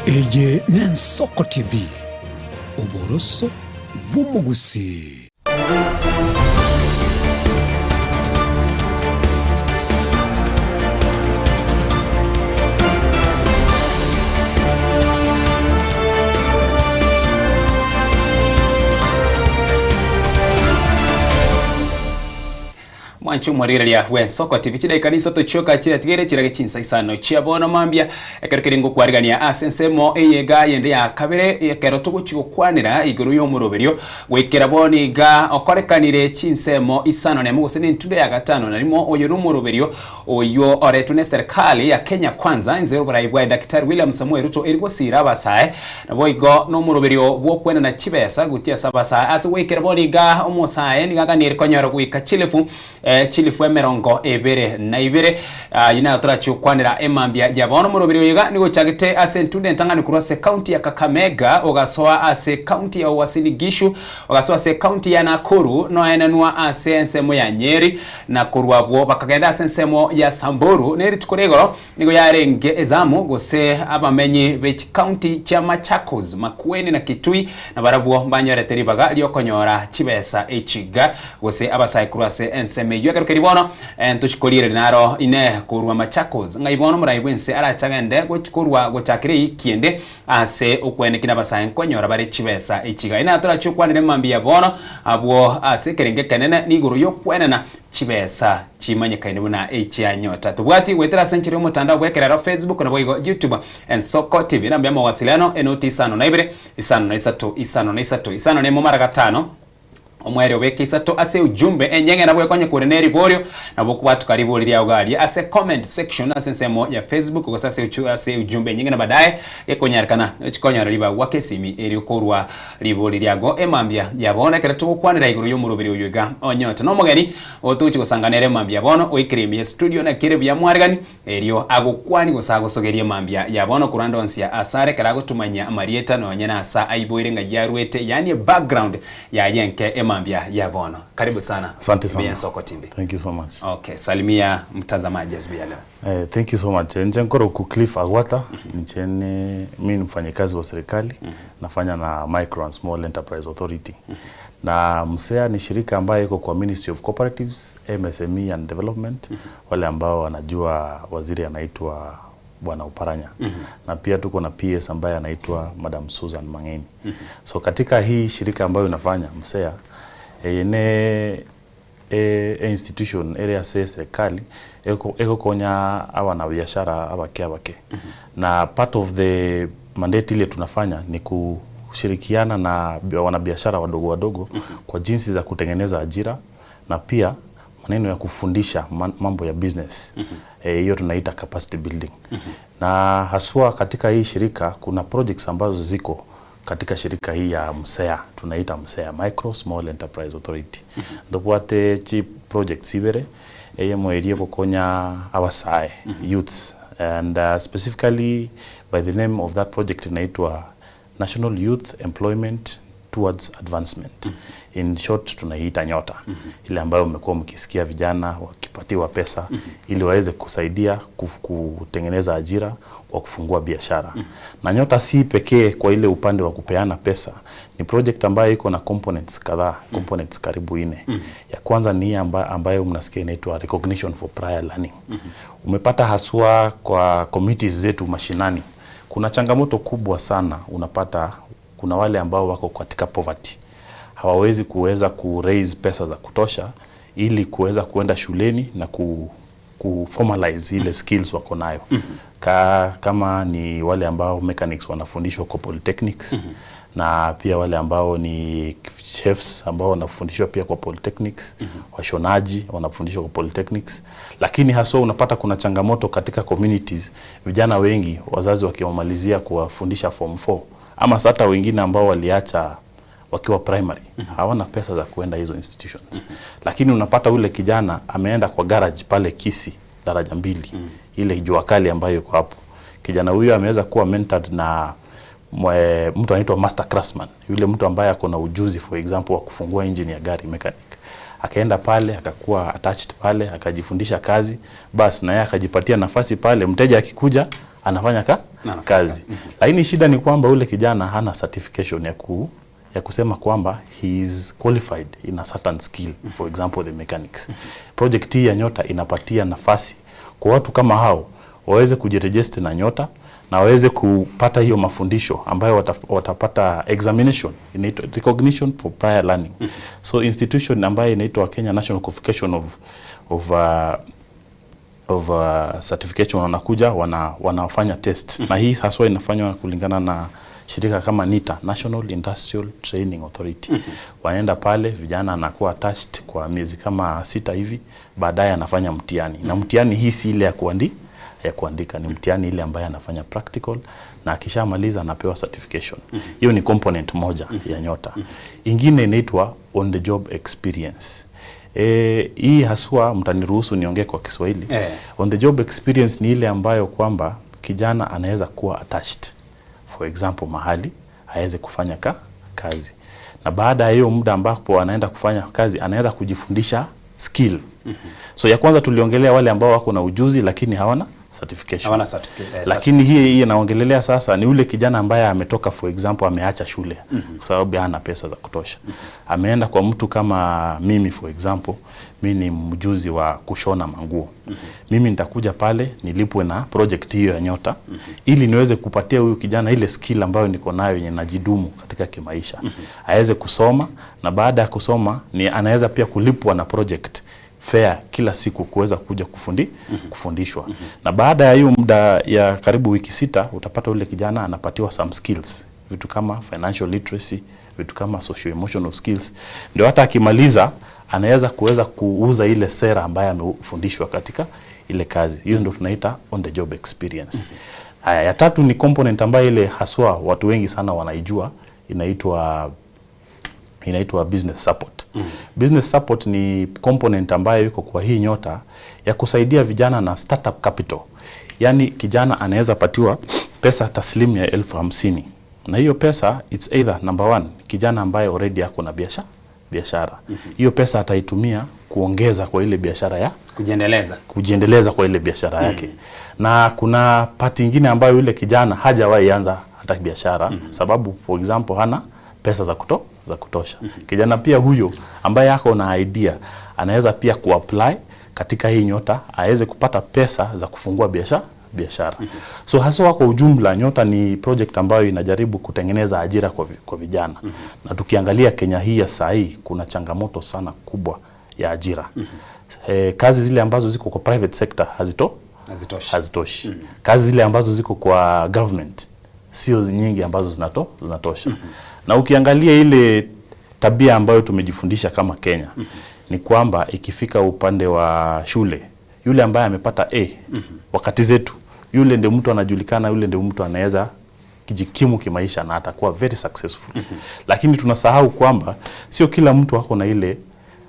Eye ne Ensoko TV oboroso bw'omogusi. Mwancho mwarireria w'Ensoko TV chida ikanisa tochoka chira tigere chira gechinsa isano chiabono mambia ekerokere ngokwarigania ase ensemo eyega yende ya kabere ekero togochigokwanera iguru y'omuroberio gwikera boni ga okorekanire chinsemo isano nemo gose n'entundo ya gatano narimo oyo n'omuroberio oyo oretwe ne serikali ya Kenya Kwanza inzero burayi bwa Daktari William Samuel Ruto erigosira abasae nabo igo n'omuroberio bwokwena na chibesa gutia sabasae ase gwikera boni ga omosae nigaganire konyora gwika chilefu chilifu emerongo ebere na ibere yina turachukwanira emambia yabono murubiri yiga nigo chagite ase ntunde ntangani kurwa se county ya Kakamega ogasoa ase county ya Uasin Gishu ogasoa ase county ya Nakuru no enanwa ase ensemo ya Nyeri na kurwabwo bakagenda ase ensemo ya Samburu neri tukuregoro nigo yarenge ezamu gose abamenyi be county cha Machakos, Makueni na Kitui na barabwo banyoreteri baga lyokonyora chibesa echiga gose abasae kurwa se ensemo Akarukeri bono ntuchikorire naro ine kurwa Machakos ngai bono muraibwense arachagende gochikorwa gochakire ikiende ase okwenekina basaye nkonyora bare chibesa ichiga ina turachukwanire mambia bono abwo ase kerenge kanene niguru yokwenana chibesa chimanyekaine buna echi nyota tubwati wetera senchiri omutandao bwekerera Facebook na bwigo YouTube Ensoko TV namba ya mawasiliano enoti 52 53 53 5 mara gatano omwere obeke isato ase ujumbe enyenge nabwe konye kureneri borio nabo kubatu karibu liria ugali ase comment section ase nsemo ya Facebook kwa sasa ase ujumbe enyenge na baadaye ekonyarikana ekikonyara liba wakesimi eri korwa libo liriago emambia yabona kera tukwanira iguru yo murubiri uyuga onyota no mugeni otuchi gusanganere mambia bono oikirimi studio na kire bya mwarigani erio agukwani gusagosogeria mambia yabono kurandonsia asare karagotumanya marieta nonyena asa aiboire nga yarwete yani background ya yenke mambia ya bono. Karibu sana. Asante sana. Ensoko TV. Thank you so much. Okay, salimia mtazamaji asubuhi ya leo. Thank you so much. Nchenkoro ku Cliff Agwata, ncheni mimi ni mfanyakazi wa serikali, nafanya na Micro and Small Enterprise Authority. Na MSEA ni shirika ambayo iko kwa Ministry of Cooperatives, MSME and Development, wale ambao wanajua waziri anaitwa Bwana Uparanya. Na pia tuko na PS ambaye anaitwa Madam Susan Mangeni. So katika hii shirika ambayo inafanya MSEA ene institution area se serikali eko konya awa na biashara abake. Na part of the mandate ile tunafanya ni kushirikiana na wanabiashara wadogo wadogo kwa jinsi za kutengeneza ajira na pia maneno ya kufundisha mambo ya business. Hiyo tunaita capacity building. Na haswa katika hii shirika kuna projects ambazo ziko katika shirika hii ya MSEA, tunaita MSEA Micro Small Enterprise Authority. Ndopwate chi projects ibere eyemo erie kokonya abasae youths, and specifically by the name of that project inaitwa National Youth Employment Towards Advancement. In short tunaiita NYOTA. Ile ambayo mmekuwa mkisikia vijana wakipatiwa pesa ili waweze kusaidia kutengeneza ajira kwa kufungua biashara. Na NYOTA si pekee kwa ile upande wa kupeana pesa, ni project ambayo iko na components kadhaa, components karibu 4. Ya kwanza ni ambayo mnasikia inaitwa recognition for prior learning. Umepata haswa kwa communities zetu mashinani kuna changamoto kubwa sana. Unapata kuna wale ambao wako katika poverty, hawawezi kuweza ku raise pesa za kutosha ili kuweza kuenda shuleni na ku formalize ile skills wako nayo. Kama ni wale ambao mechanics wanafundishwa kwa polytechnics, na pia wale ambao ni chefs ambao wanafundishwa pia kwa polytechnics, washonaji wanafundishwa kwa polytechnics. Lakini haswa unapata kuna changamoto katika communities, vijana wengi wazazi wakiwamalizia kuwafundisha form 4 ama hata wengine ambao waliacha wakiwa primary, hawana pesa za kuenda hizo institutions. Lakini unapata ule kijana ameenda kwa garage pale Kisii daraja 2, ile jua kali ambayo iko hapo. Kijana huyo ameweza kuwa mentored na mtu anaitwa master craftsman, yule mtu ambaye ako na ujuzi for example wa kufungua engine ya gari, mechanic. Akaenda pale akakuwa attached pale, akajifundisha kazi, bas na yeye akajipatia nafasi pale, mteja akikuja anafanya kazi. Lakini shida ni kwamba ule kijana hana certification ya kusema kwamba he is qualified in a certain skill, for example the mechanics. Project hii ya NYOTA inapatia nafasi kwa watu kama hao waweze kujiregister na NYOTA na waweze kupata hiyo mafundisho ambayo watapata examination, inaitwa recognition for prior learning. So institution ambayo inaitwa Kenya National Qualification of certification wanakuja wanafanya test. Na hii haswa inafanywa kulingana na shirika kama NITA, National Industrial Training Authority. Wanaenda pale, vijana anakuwa attached kwa miezi kama 6 hivi, baadaye anafanya mtihani. Na mtihani hii si ile ya kuandika, ni mtihani ile ambaye anafanya practical, na akishamaliza anapewa certification. Hiyo ni component moja ya NYOTA. Ingine inaitwa on the job experience. Hii haswa mtaniruhusu niongee kwa Kiswahili. On the job experience ni ile ambayo kwamba kijana anaweza kuwa attached, for example mahali aweze kufanya kazi, na baada ya hiyo muda ambapo anaenda kufanya kazi anaweza kujifundisha skill. So ya kwanza tuliongelea wale ambao wako na ujuzi lakini hawana certification. Hawana certificate, Lakini hii inaongelelea sasa ni ule kijana ambaye ametoka, for example, ameacha shule kwa sababu hana pesa za kutosha. Ameenda kwa mtu kama mimi, for example, mimi ni mjuzi wa kushona manguo. Mimi nitakuja pale nilipwe na project hiyo ya Nyota ili niweze kupatia huyu kijana ile skill ambayo niko nayo yenye najidumu katika kimaisha. Aweze kusoma, na baada ya kusoma ni anaweza pia kulipwa na project fair kila siku kuweza kuja kufundishwa. Na baada ya hiyo muda ya karibu wiki 6 utapata ule kijana anapatiwa some skills, vitu kama financial literacy, vitu kama socio emotional skills, ndio hata akimaliza anaweza kuweza kuuza ile sera ambayo amefundishwa katika ile kazi. Hiyo ndio tunaita on the job experience. Haya, ya tatu ni component ambayo ile haswa watu wengi sana wanaijua, inaitwa business support. Business support ni component ambayo iko kwa hii Nyota ya kusaidia vijana na startup capital. Yaani kijana anaweza patiwa pesa taslimu ya 50,000. Na hiyo pesa it's either number one, kijana ambaye already ako na biashara. Hiyo pesa ataitumia kuongeza kwa ile biashara ya kujiendeleza kwa ile biashara yake. Na kuna part nyingine ambayo yule kijana hajawahi anza hata biashara sababu for example hana pesa za kutosha. Kijana pia huyo ambaye ako na idea anaweza pia kuapply katika hii Nyota aweze kupata pesa za kufungua biashara. So haswa kwa ujumla Nyota ni project ambayo inajaribu kutengeneza ajira kwa vijana. Na tukiangalia Kenya hii ya saa hii kuna changamoto sana kubwa ya ajira. Kazi zile ambazo ziko kwa private sector hazitoshi. Kazi zile ambazo ziko kwa government sio nyingi ambazo zinatosha. Na ukiangalia ile tabia ambayo tumejifundisha kama Kenya ni kwamba ikifika upande wa shule, yule ambaye amepata A wakati zetu, yule ndio mtu anajulikana, yule ndio mtu anaweza kujikimu kimaisha na atakuwa very successful. Lakini tunasahau kwamba sio kila mtu ako na ile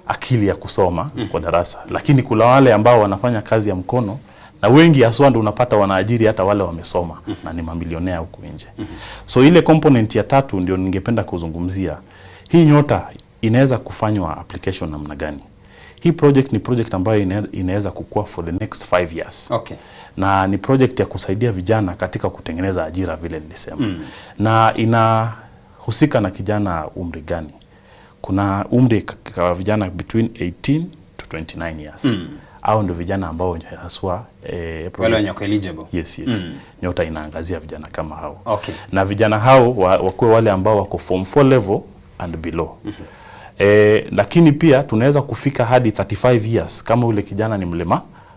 akili ya kusoma kwa darasa, lakini kuna wale ambao wanafanya kazi ya mkono, na wengi haswa ndio unapata wanaajiri hata wale wamesoma na ni mamilionea huku nje. So ile component ya tatu ndio ningependa kuzungumzia. Hii Nyota inaweza kufanywa application namna gani? Hii project ni project ambayo inaweza kukua for the next 5 years. Okay. Na ni project ya kusaidia vijana katika kutengeneza ajira vile nilisema. Na inahusika na kijana umri gani? Kuna umri kwa vijana between 18 to 29 years. Hao ndio vijana ambao haswa wale wenye eligible. Yes, yes. Nyota inaangazia vijana kama hao. Okay. Na vijana hao wakuwe wale ambao wako form 4 level and below. Lakini pia tunaweza kufika hadi 35 years kama ule kijana ni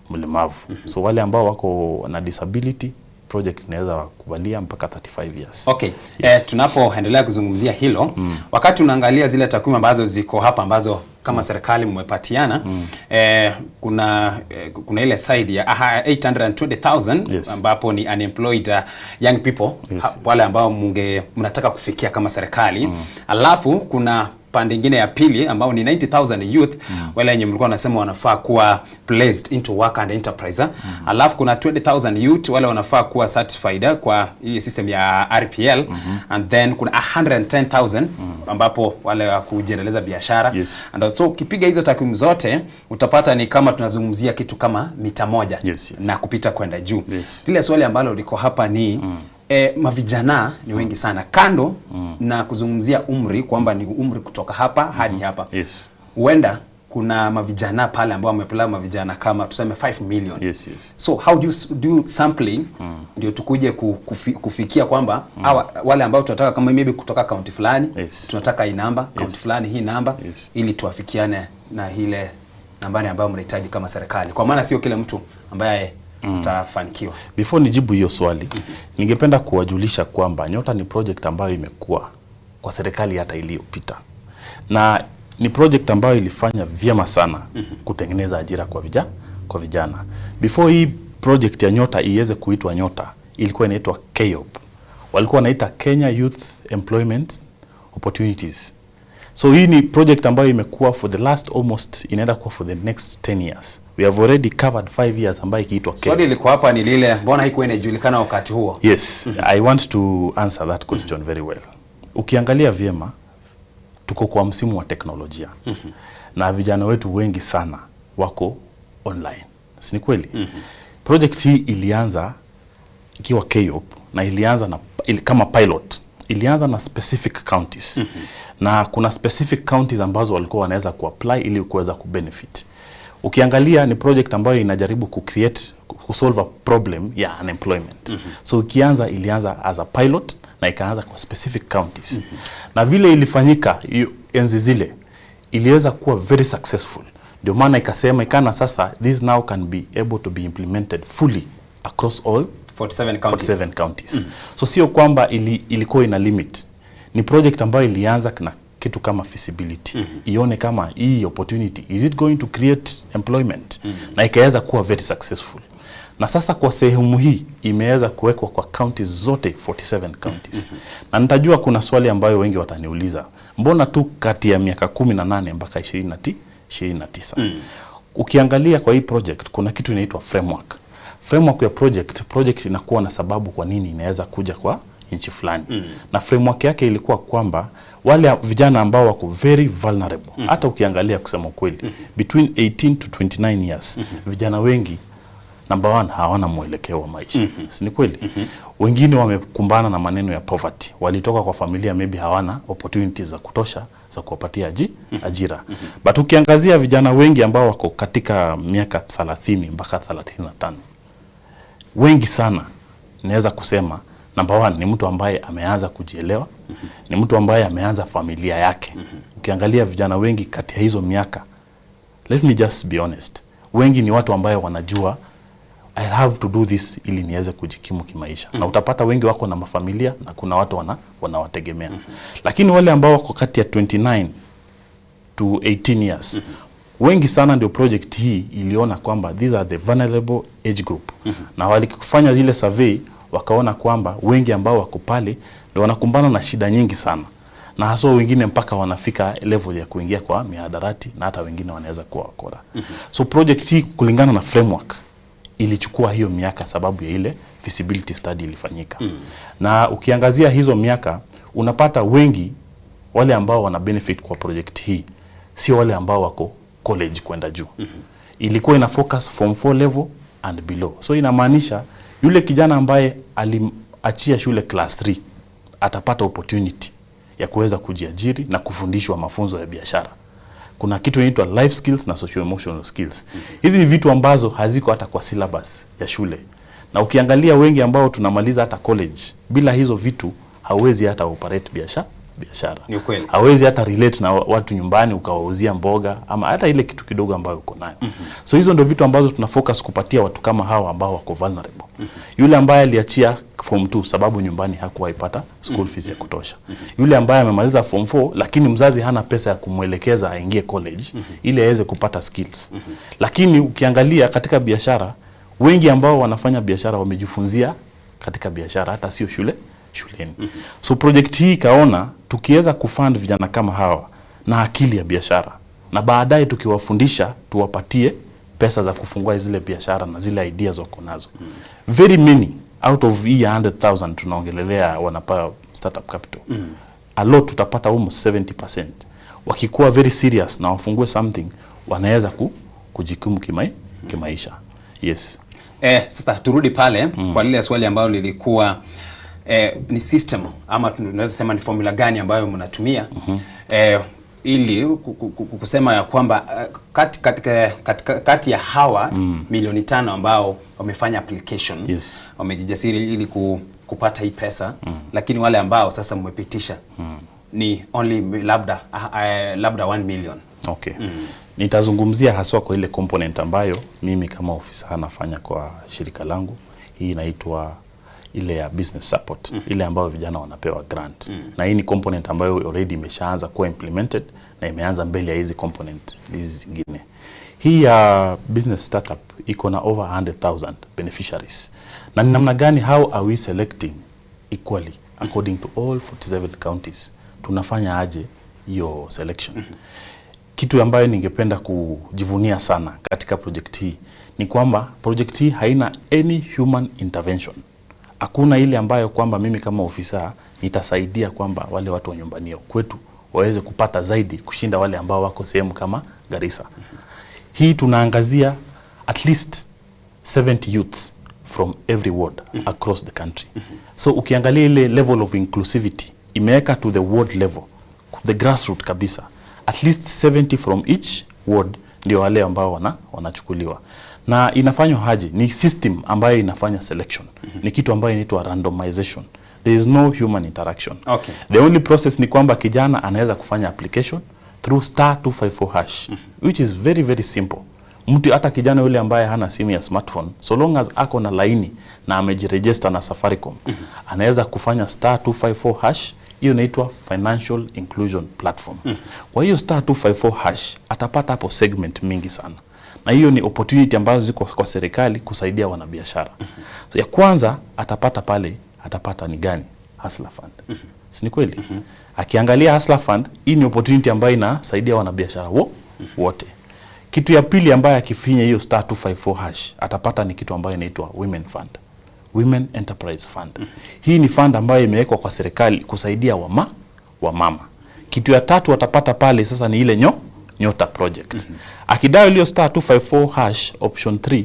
mlemavu. So wale ambao wako na disability project inaweza kukubalia mpaka 35 years. Okay. Yes. Tunapoendelea kuzungumzia hilo, wakati unaangalia zile takwimu ambazo ziko hapa ambazo kama serikali mmepatiana, kuna ile side ya 820,000 ambapo ni unemployed young people, wale ambao mnataka kufikia kama serikali. Alafu kuna pande nyingine ya pili ambao ni 90,000 youth wale wenye mlikuwa wanasema wanafaa kuwa placed into work and enterprise. Alafu kuna 20,000 youth wale wanafaa kuwa certified kwa hii system ya RPL. And then kuna 110,000 ambapo wale wa kujiendeleza biashara. And so ukipiga hizo takwimu zote utapata ni kama tunazungumzia kitu kama mita moja na kupita kwenda juu. Lile swali ambalo liko hapa ni mavijana ni wengi sana, kando na kuzungumzia umri kwamba ni umri kutoka hapa hadi hapa. Huenda kuna mavijana pale ambao wamepela mavijana kama tuseme 5 million. So how do you do sampling ndio tukuje kufikia kwamba wale ambao tunataka kama maybe kutoka county fulani tunataka hii namba, county fulani hii namba, ili tuafikiane na ile nambari ambayo mnahitaji kama serikali, kwa maana sio kila mtu ambaye utafanikiwa. Before nijibu hiyo swali, ningependa kuwajulisha kwamba Nyota ni project ambayo imekuwa kwa serikali hata iliyopita, na ni project ambayo ilifanya vyema sana kutengeneza ajira kwa vijana. Before hii project ya Nyota iweze kuitwa Nyota, ilikuwa inaitwa KYEOP. Walikuwa wanaita Kenya Youth Employment Opportunities. So hii ni project ambayo imekuwa for the last almost, inaenda kuwa for the next 10 years. We have already covered 5 years ambayo ikiitwa KYEOP. Swali liko hapa ni lile, mbona haikuwa inajulikana wakati huo? Yes, I want to answer that question very well. Ukiangalia vyema, tuko kwa msimu wa teknolojia. Na vijana wetu wengi sana wako online. Si ni kweli? Project hii ilianza ikiwa KYEOP na ilianza na, kama pilot, ilianza na specific counties na kuna specific counties ambazo walikuwa wanaweza kuapply ili kuweza kubenefit. Ukiangalia ni project ambayo inajaribu kucreate, kusolve a problem ya unemployment. So ikianza, ilianza as a pilot na ikaanza kwa specific counties. Na vile ilifanyika hiyo enzi zile, iliweza kuwa very successful. Ndio maana ikasema ikana sasa this now can be able to be implemented fully across all 47 counties. 47 counties. So sio kwamba ilikuwa ina limit. Ni project ambayo ilianza na kitu kama feasibility. Ione kama hii opportunity, is it going to create employment? Na ikaweza kuwa very successful. Na sasa kwa sehemu hii imeweza kuwekwa kwa counties zote 47 counties. Na nitajua kuna swali ambayo wengi wataniuliza, mbona tu kati ya miaka 18 mpaka 29? Ukiangalia kwa hii project kuna kitu inaitwa framework. Framework ya project inakuwa na sababu kwa nini inaweza kuja kwa nchi fulani. Na framework yake ilikuwa kwamba wale vijana ambao wako very vulnerable, hata ukiangalia kusema kweli, between 18 to 29 years, vijana wengi, number one, hawana mwelekeo wa maisha. Si ni kweli? Wengine wamekumbana na maneno ya poverty, walitoka kwa familia maybe hawana opportunities za kutosha za kuwapatia ajira. But ukiangazia vijana wengi ambao wako katika miaka 30 mpaka 35, wengi sana naweza kusema number one ni mtu ambaye ameanza kujielewa, ni mtu ambaye ameanza familia yake. Ukiangalia vijana wengi kati ya hizo miaka, let me just be honest, wengi ni watu ambayo wanajua I have to do this ili niweze kujikimu kimaisha. Na utapata wengi wako na mafamilia na kuna watu wanawategemea. Lakini wale ambao wako kati ya 29 to 18 years, wengi sana ndio project hii iliona kwamba these are the vulnerable age group. Na walikufanya zile survey wakaona kwamba wengi ambao wako pale ndio wanakumbana na shida nyingi sana, na haswa wengine mpaka wanafika level ya kuingia kwa mihadarati na hata wengine wanaweza kuwa wakora. So project hii kulingana na framework ilichukua hiyo miaka sababu ya ile feasibility study ilifanyika. Na ukiangazia hizo miaka unapata wengi wale ambao wana benefit kwa project hii sio wale ambao wako college kwenda juu. Ilikuwa ina focus form 4 level and below. So inamaanisha yule kijana ambaye aliachia shule class 3 atapata opportunity ya kuweza kujiajiri na kufundishwa mafunzo ya biashara. Kuna kitu inaitwa life skills na social emotional skills. Hizi ni vitu ambazo haziko hata kwa syllabus ya shule. Na ukiangalia wengi ambao tunamaliza hata college, bila hizo vitu hauwezi hata operate biashara. Ni ukweli. Hauwezi hata relate na watu nyumbani ukawauzia mboga ama hata ile kitu kidogo ambayo uko nayo. So hizo ndio vitu ambazo tuna focus kupatia watu kama hawa ambao wako vulnerable. Yule ambaye aliachia form 2 sababu nyumbani hakuwaipata school fees ya kutosha. Yule ambaye amemaliza form 4 lakini mzazi hana pesa ya kumwelekeza aingie college ili aweze kupata skills. Lakini ukiangalia katika biashara, wengi ambao wanafanya biashara wamejifunzia katika biashara, hata sio shuleni. So project hii ikaona tukiweza kufund vijana kama hawa na akili ya biashara, na baadaye tukiwafundisha tuwapatie pesa za kufungua zile biashara na zile ideas wako nazo. Very many out of hii 100,000 tunaongelelea wanapewa startup capital. A lot, tutapata almost 70%. Wakikuwa very serious na wafungue something, wanaweza kujikimu kimaisha. Yes. Sasa turudi pale kwa lile swali ambalo lilikuwa ni system ama tunaweza sema ni formula gani ambayo mnatumia ili kusema ya kwamba kati ya hawa 5 milioni ambao wamefanya application, wamejijasiri ili kupata hii pesa, lakini wale ambao sasa mmepitisha ni only labda 1 million. Okay. Nitazungumzia haswa kwa ile component ambayo mimi kama ofisa nafanya kwa shirika langu. Hii inaitwa ile ya business support, ile ambayo vijana wanapewa grant. Na hii ni component ambayo already imeshaanza kuwa implemented na imeanza mbele ya hizi component hizi zingine. Hii ya business startup iko na over 100,000 beneficiaries. Na ni namna gani, how are we selecting equally according to all 47 counties? Tunafanya aje hiyo selection? Kitu ambayo ningependa kujivunia sana katika project hii ni kwamba project hii haina any human intervention. Hakuna ile ambayo kwamba mimi kama ofisa nitasaidia kwamba wale watu wa nyumbani kwetu waweze kupata zaidi kushinda wale ambao wako sehemu kama Garissa. Hii tunaangazia at least 70 youths from every ward across the country. So ukiangalia ile level of inclusivity imeweka to the ward level, the grassroots kabisa, at least 70 from each ward ndio wale ambao wanachukuliwa. Na inafanywa haji ni system ambayo inafanya selection. Ni kitu ambayo inaitwa randomization. There is no human interaction. The only process ni kwamba kijana anaweza kufanya application through *254#, which is very very simple. Mtu hata kijana yule ambaye hana simu ya smartphone, so long as ako na laini na amejiregister na Safaricom, anaweza kufanya *254#. Hiyo inaitwa Financial Inclusion Platform. Kwa hiyo *254# atapata hapo segment mingi sana, na hiyo ni opportunity ambazo ziko kwa serikali kusaidia wanabiashara. So ya kwanza atapata pale, atapata ni gani? Hustler Fund. Si ni kweli? Akiangalia Hustler Fund, hii ni opportunity ambayo inasaidia wanabiashara wote. Kitu ya pili ambayo akifinya hiyo *254# atapata ni kitu ambayo inaitwa Women Fund, Women Enterprise Fund. Hii ni fund ambayo imewekwa kwa serikali kusaidia wamama. Kitu ya tatu atapata pale sasa ni ile Nyota Project. Akidial hiyo *254# option 3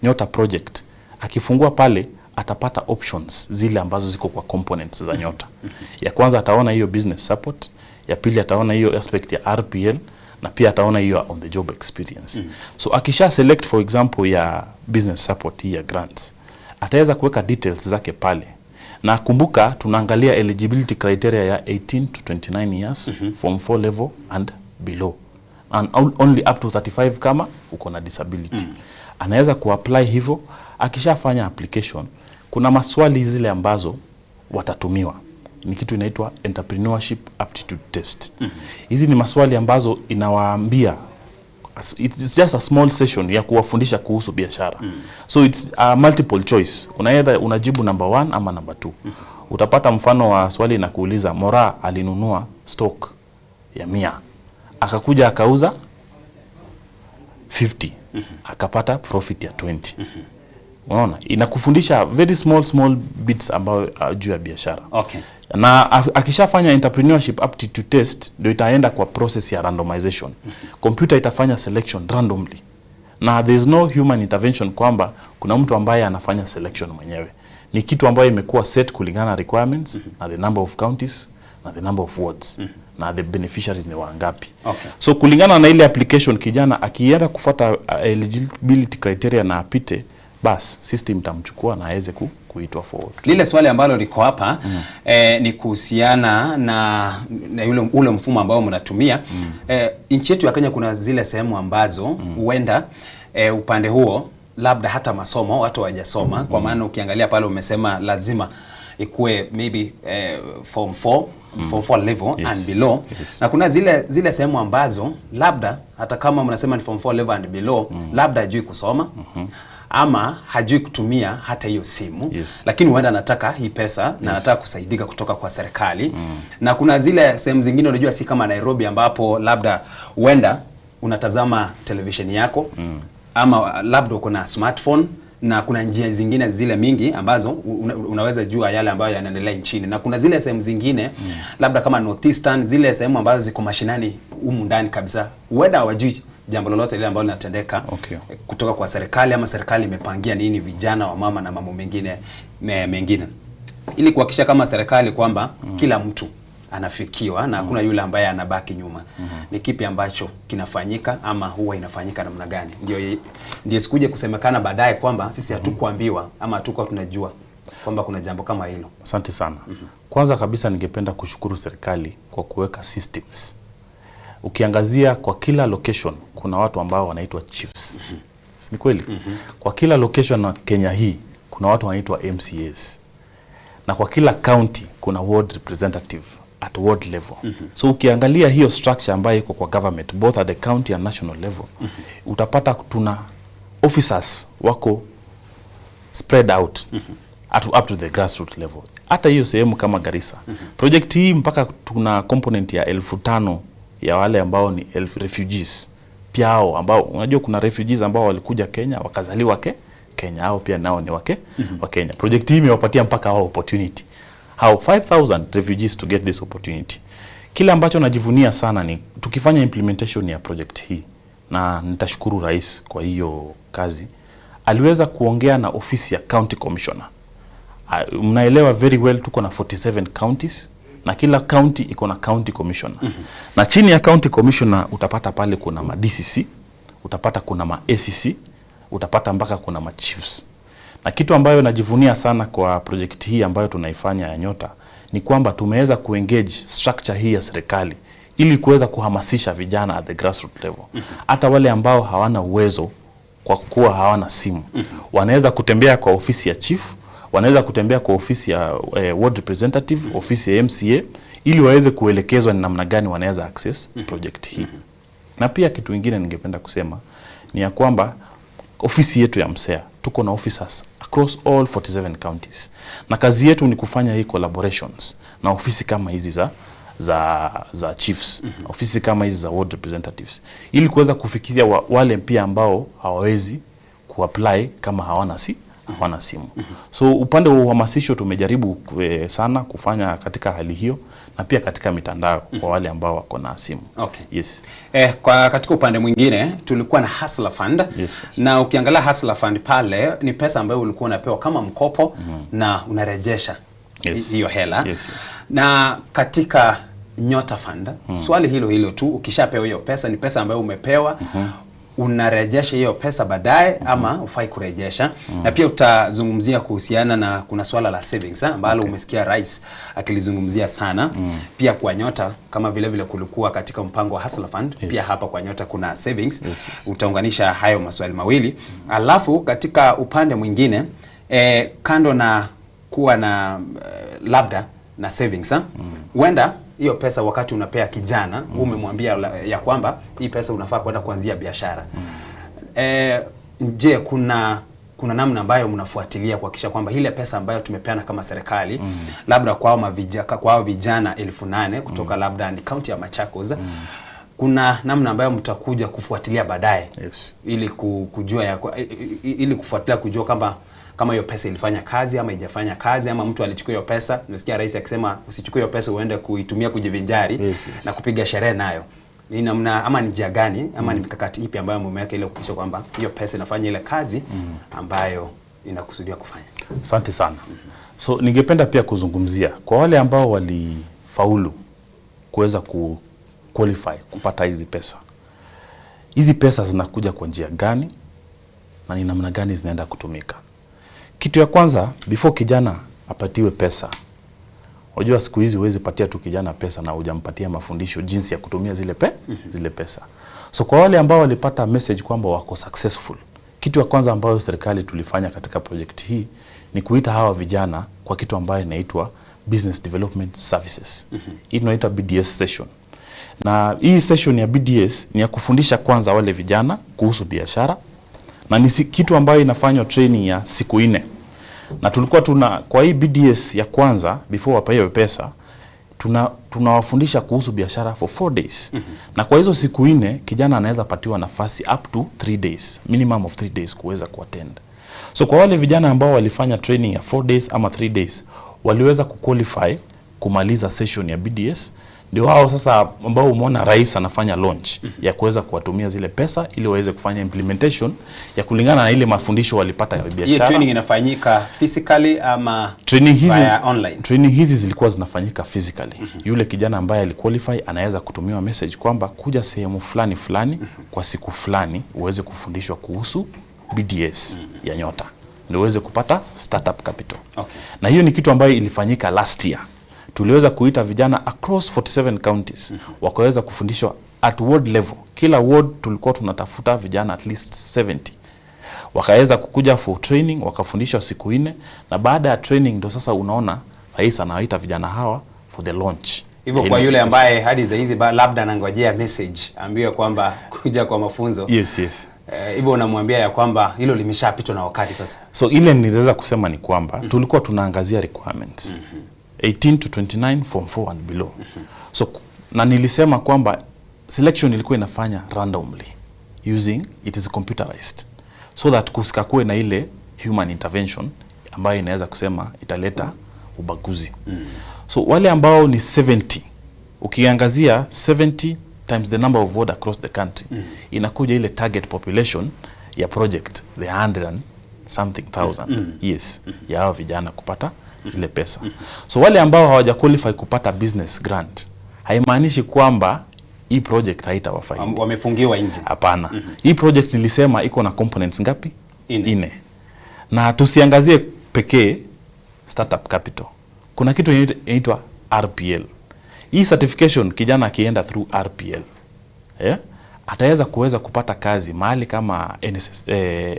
Nyota Project, akifungua pale atapata options zile ambazo ziko kwa components za Nyota. Ya kwanza ataona hiyo business support, ya pili ataona hiyo aspect ya RPL, na pia ataona hiyo on the job experience. So akisha select for example ya business support hii ya grants, ataweza kuweka details zake pale. Na kumbuka tunaangalia eligibility criteria ya 18 to 29 years, form 4 level and below, and only up to 35 kama uko na disability. Anaweza kuapply hivyo. Akishafanya application, kuna maswali zile ambazo watatumiwa, ni kitu inaitwa entrepreneurship aptitude test. Hizi ni maswali ambazo inawaambia, it's just a small session ya kuwafundisha kuhusu biashara. So it's a multiple choice. Unaenda unajibu number 1 ama number 2. Utapata mfano wa swali na kuuliza Mora alinunua stock ya 100, akakuja akauza 50, akapata profit ya 20. Unaona, inakufundisha very small bits ambayo juu ya biashara. Na akishafanya entrepreneurship aptitude test ndio itaenda kwa process ya randomization. Computer itafanya selection randomly. Na there is no human intervention kwamba kuna mtu ambaye anafanya selection mwenyewe. Ni kitu ambayo imekuwa set kulingana na requirements, na the number of counties, na the number of wards, na the beneficiaries ni wangapi. So kulingana na ile application, kijana akienda kufuata eligibility criteria na apite, bas system itamchukua na aweze kuitwa forward. Lile swali ambalo liko hapa ni kuhusiana na ule mfumo ambao mnatumia. Nchi yetu ya Kenya kuna zile sehemu ambazo huenda upande huo labda hata masomo watu hawajasoma, kwa maana ukiangalia pale umesema lazima ikuwe maybe form 4, form 4 level and below. Na kuna zile sehemu ambazo labda hata kama mnasema ni form 4 level and below, labda hajui kusoma ama hajui kutumia hata hiyo simu, lakini huenda anataka hii pesa na anataka kusaidika kutoka kwa serikali. Na kuna zile sehemu zingine unajua si kama Nairobi ambapo labda huenda unatazama televisheni yako ama labda uko na smartphone, na kuna njia zingine zile mingi ambazo unaweza jua yale ambayo yanaendelea nchini. Na kuna zile sehemu zingine labda kama Northeastern, zile sehemu ambazo ziko mashinani humu ndani kabisa, huenda hawajui jambo lolote lile ambalo linatendeka kutoka kwa serikali, ama serikali imepangia nini vijana wa mama na mambo mengine mengine, ili kuhakikisha kama serikali kwamba kila mtu anafikiwa na hakuna yule ambaye anabaki nyuma. Ni kipi ambacho kinafanyika ama huwa inafanyika namna gani? Ndio sikuje kusemekana baadaye kwamba sisi hatukuambiwa ama hatukuwa tunajua kwamba kuna jambo kama hilo. Asante sana. Kwanza kabisa ningependa kushukuru serikali kwa kuweka systems. Ukiangazia kwa kila location kuna watu ambao wanaitwa chiefs. Si ni kweli? Kwa kila location na Kenya hii kuna watu wanaitwa MCAs. Na kwa kila county kuna ward representative at ward level. So ukiangalia hiyo structure ambayo iko kwa government both at the county and national level, utapata tuna officers wako spread out up to the grassroots level. Hata hiyo sehemu kama Garissa. Project hii mpaka tuna component ya 5,000 ya wale ambao ni refugees. Pia hao ambao unajua kuna refugees ambao walikuja Kenya wakazaliwa Kenya, hao pia nao ni wa Kenya. Project hii imewapatia mpaka hao opportunity. How 5,000 refugees to get this opportunity. Kile ambacho najivunia sana ni tukifanya implementation ya project hii, na nitashukuru rais kwa hiyo kazi, Aliweza kuongea na ofisi ya county commissioner. Mnaelewa very well tuko na 47 counties na kila county iko na county commissioner. Na chini ya county commissioner utapata pale kuna ma DCC, utapata kuna ma ACC, utapata mpaka kuna ma chiefs. Na kitu ambayo najivunia sana kwa project hii ambayo tunaifanya ya Nyota ni kwamba tumeweza kuengage structure hii ya serikali ili kuweza kuhamasisha vijana at the grassroots level. Hata wale ambao hawana uwezo kwa kuwa hawana simu, wanaweza kutembea kwa ofisi ya chief, wanaweza kutembea kwa ofisi ya ward representative, ofisi ya MCA ili waweze kuelekezwa ni namna gani wanaweza access project hii. Na pia kitu kingine ningependa kusema ni ya kwamba ofisi yetu ya MSEA tuko na officers across all 47 counties, na kazi yetu ni kufanya hii collaborations na ofisi kama hizi za chiefs, ofisi kama hizi za ward representatives, ili kuweza kufikiria wale pia ambao hawawezi kuapply kama hawana simu. So upande wa uhamasisho tumejaribu sana kufanya katika hali hiyo, na pia katika mitandao kwa wale ambao wako na simu. Okay. Yes. Kwa katika upande mwingine tulikuwa na Hustler Fund. Yes, yes. Na ukiangalia Hustler Fund pale ni pesa ambayo ulikuwa unapewa kama mkopo na unarejesha hiyo hela. Yes, yes. Na katika Nyota Fund swali hilo hilo tu, ukishapewa hiyo pesa ni pesa ambayo umepewa, unarejesha hiyo pesa baadaye ama ufai kurejesha? Na pia utazungumzia kuhusiana na kuna swala la savings ambalo umesikia rais akilizungumzia sana. Pia kwa Nyota kama vile vile kulikuwa katika mpango wa Hustler Fund, pia hapa kwa Nyota kuna savings. Yes, yes. Utaunganisha hayo maswali mawili. Alafu katika upande mwingine kando na kuwa na labda na savings, huenda hiyo pesa wakati unapea kijana umemwambia ya kwamba hii pesa unafaa kwenda kuanzia biashara. Je, kuna namna ambayo mnafuatilia kuhakikisha kwamba ile pesa ambayo tumepeana kama serikali labda kwa vijana 8,000 kutoka labda ni county ya Machakos, kuna namna ambayo mtakuja kufuatilia baadaye? Yes. Ili kujua ili kufuatilia kujua kama hiyo pesa ilifanya kazi ama haijafanya kazi, ama mtu alichukua hiyo pesa. Nimesikia rais akisema usichukue hiyo pesa uende kuitumia kujivinjari na kupiga sherehe nayo. Ni namna ama ni njia gani ama ni mikakati ipi ambayo mmeweka ili kuhakikisha kwamba hiyo pesa inafanya ile kazi ambayo inakusudiwa kufanya? Asante sana. So ningependa pia kuzungumzia kwa wale ambao walifaulu kuweza ku qualify kupata hizi pesa. Hizi pesa zinakuja kwa njia gani na ni namna gani zinaenda kutumika? Kitu ya kwanza, before kijana apatiwe pesa, unajua siku hizi huwezi patia tu kijana pesa na hujampatia mafundisho jinsi ya kutumia zile pesa. So kwa wale ambao walipata message kwamba wako successful, kitu ya kwanza ambayo serikali tulifanya katika project hii ni kuita hawa vijana kwa kitu ambayo inaitwa Business Development Services. Hii tunaita BDS session. Na hii session ya BDS ni ya kufundisha kwanza wale vijana kuhusu biashara, na ni kitu ambayo inafanywa training ya siku 4. Na tulikuwa tuna kwa hii BDS ya kwanza before wapewe pesa, tunawafundisha kuhusu biashara for 4 days. Na kwa hizo siku 4 kijana anaweza patiwa nafasi up to 3 days, minimum of 3 days kuweza kuattend. So kwa wale vijana ambao walifanya training ya 4 days ama 3 days, waliweza kuqualify kumaliza session ya BDS. Ndio hao sasa ambao umeona rais anafanya launch ya kuweza kuwatumia zile pesa ili waweze kufanya implementation ya kulingana na ile mafundisho walipata ya biashara. Hiyo training inafanyika physically ama training hizi online? Training hizi zilikuwa zinafanyika physically. Yule kijana ambaye aliqualify anaweza kutumiwa message kwamba kuja sehemu fulani fulani kwa siku fulani uweze kufundishwa kuhusu BDS ya Nyota ndio uweze kupata startup capital. Okay. Na hiyo ni kitu ambayo ilifanyika last year. Tuliweza kuita vijana across 47 counties, wakaweza kufundishwa at ward level. Kila ward tulikuwa tunatafuta vijana at least 70. Wakaweza kukuja for training, wakafundishwa siku 4, na baada ya training ndio sasa unaona rais anawaita vijana hawa for the launch. Hivyo kwa yule ambaye hadi za hizi labda anangojea message ambiwe kwamba kuja kwa mafunzo. Yes, yes. Hivyo unamwambia ya kwamba hilo limeshapitwa na wakati sasa. So ile niliweza kusema ni kwamba tulikuwa tunaangazia requirements. 18 to 29 form 4 and below. So na nilisema kwamba selection ilikuwa inafanya randomly using it is computerized so that kusikakuwe na ile human intervention ambayo inaweza kusema italeta ubaguzi. So wale ambao ni 70, ukiangazia 70 times the number of ward across the country, inakuja ile target population ya project, the something thousand. Yes, ya hao vijana kupata zile pesa. So wale ambao hawaja qualify kupata business grant, haimaanishi kwamba hii project haitawafaidi. Wamefungiwa nje. Hapana. Hii project nilisema iko na components ngapi? Ine. Na tusiangazie pekee startup capital. Kuna kitu inaitwa RPL. Hii certification kijana akienda through RPL, ataweza kuweza kupata kazi mahali kama NSS,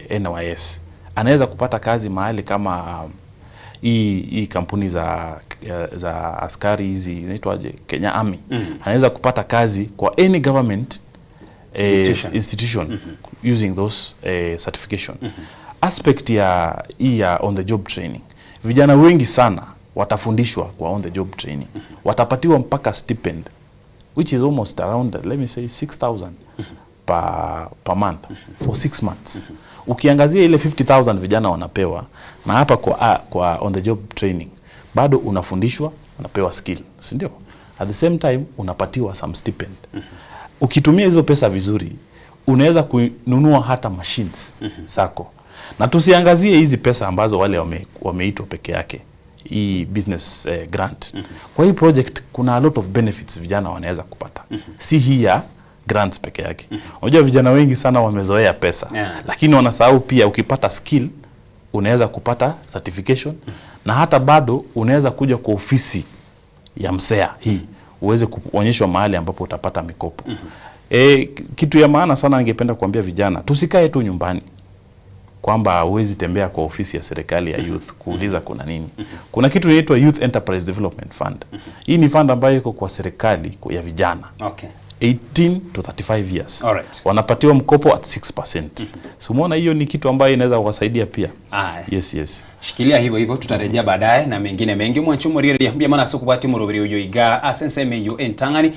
NYS. Anaweza kupata kazi mahali kama hii kampuni za askari hizi inaitwaje, Kenya Army. Anaweza kupata kazi kwa any government institution using those certification. Aspect ya hii ya on the job training, vijana wengi sana watafundishwa kwa on the job training. Watapatiwa mpaka stipend which is almost around, let me say 6,000 per month for 6 months. Ukiangazia ile 50,000 vijana wanapewa, na hapa kwa on the job training bado unafundishwa, unapewa skill, si ndio? At the same time unapatiwa some stipend. Ukitumia hizo pesa vizuri unaweza kununua hata machines zako. Na tusiangazie hizi pesa ambazo wale wameitwa peke yake, hii business grant. Kwa hii project kuna a lot of benefits vijana wanaweza kupata. Si hii ya grants peke yake. Unajua vijana wengi sana wamezoea pesa. Lakini wanasahau pia ukipata skill unaweza kupata certification, na hata bado unaweza kuja kwa ofisi ya MSEA hii uweze kuonyeshwa mahali ambapo utapata mikopo. Kitu ya maana sana ningependa kuambia vijana, tusikae tu nyumbani kwamba huwezi tembea kwa ofisi ya serikali ya youth kuuliza kuna nini. Kuna kitu inaitwa Youth Enterprise Development Fund. Hii ni fund ambayo iko kwa serikali ya vijana. 18 to 35 years. Wanapatiwa mkopo at 6%. So umeona hiyo ni kitu ambayo inaweza kuwasaidia pia. Yes, yes. Shikilia hivyo hivyo, tutarejea baadaye na mengine mengi. Mwanchumo riria mbia mana sukubati murubiri uyo iga asenseme yu entangani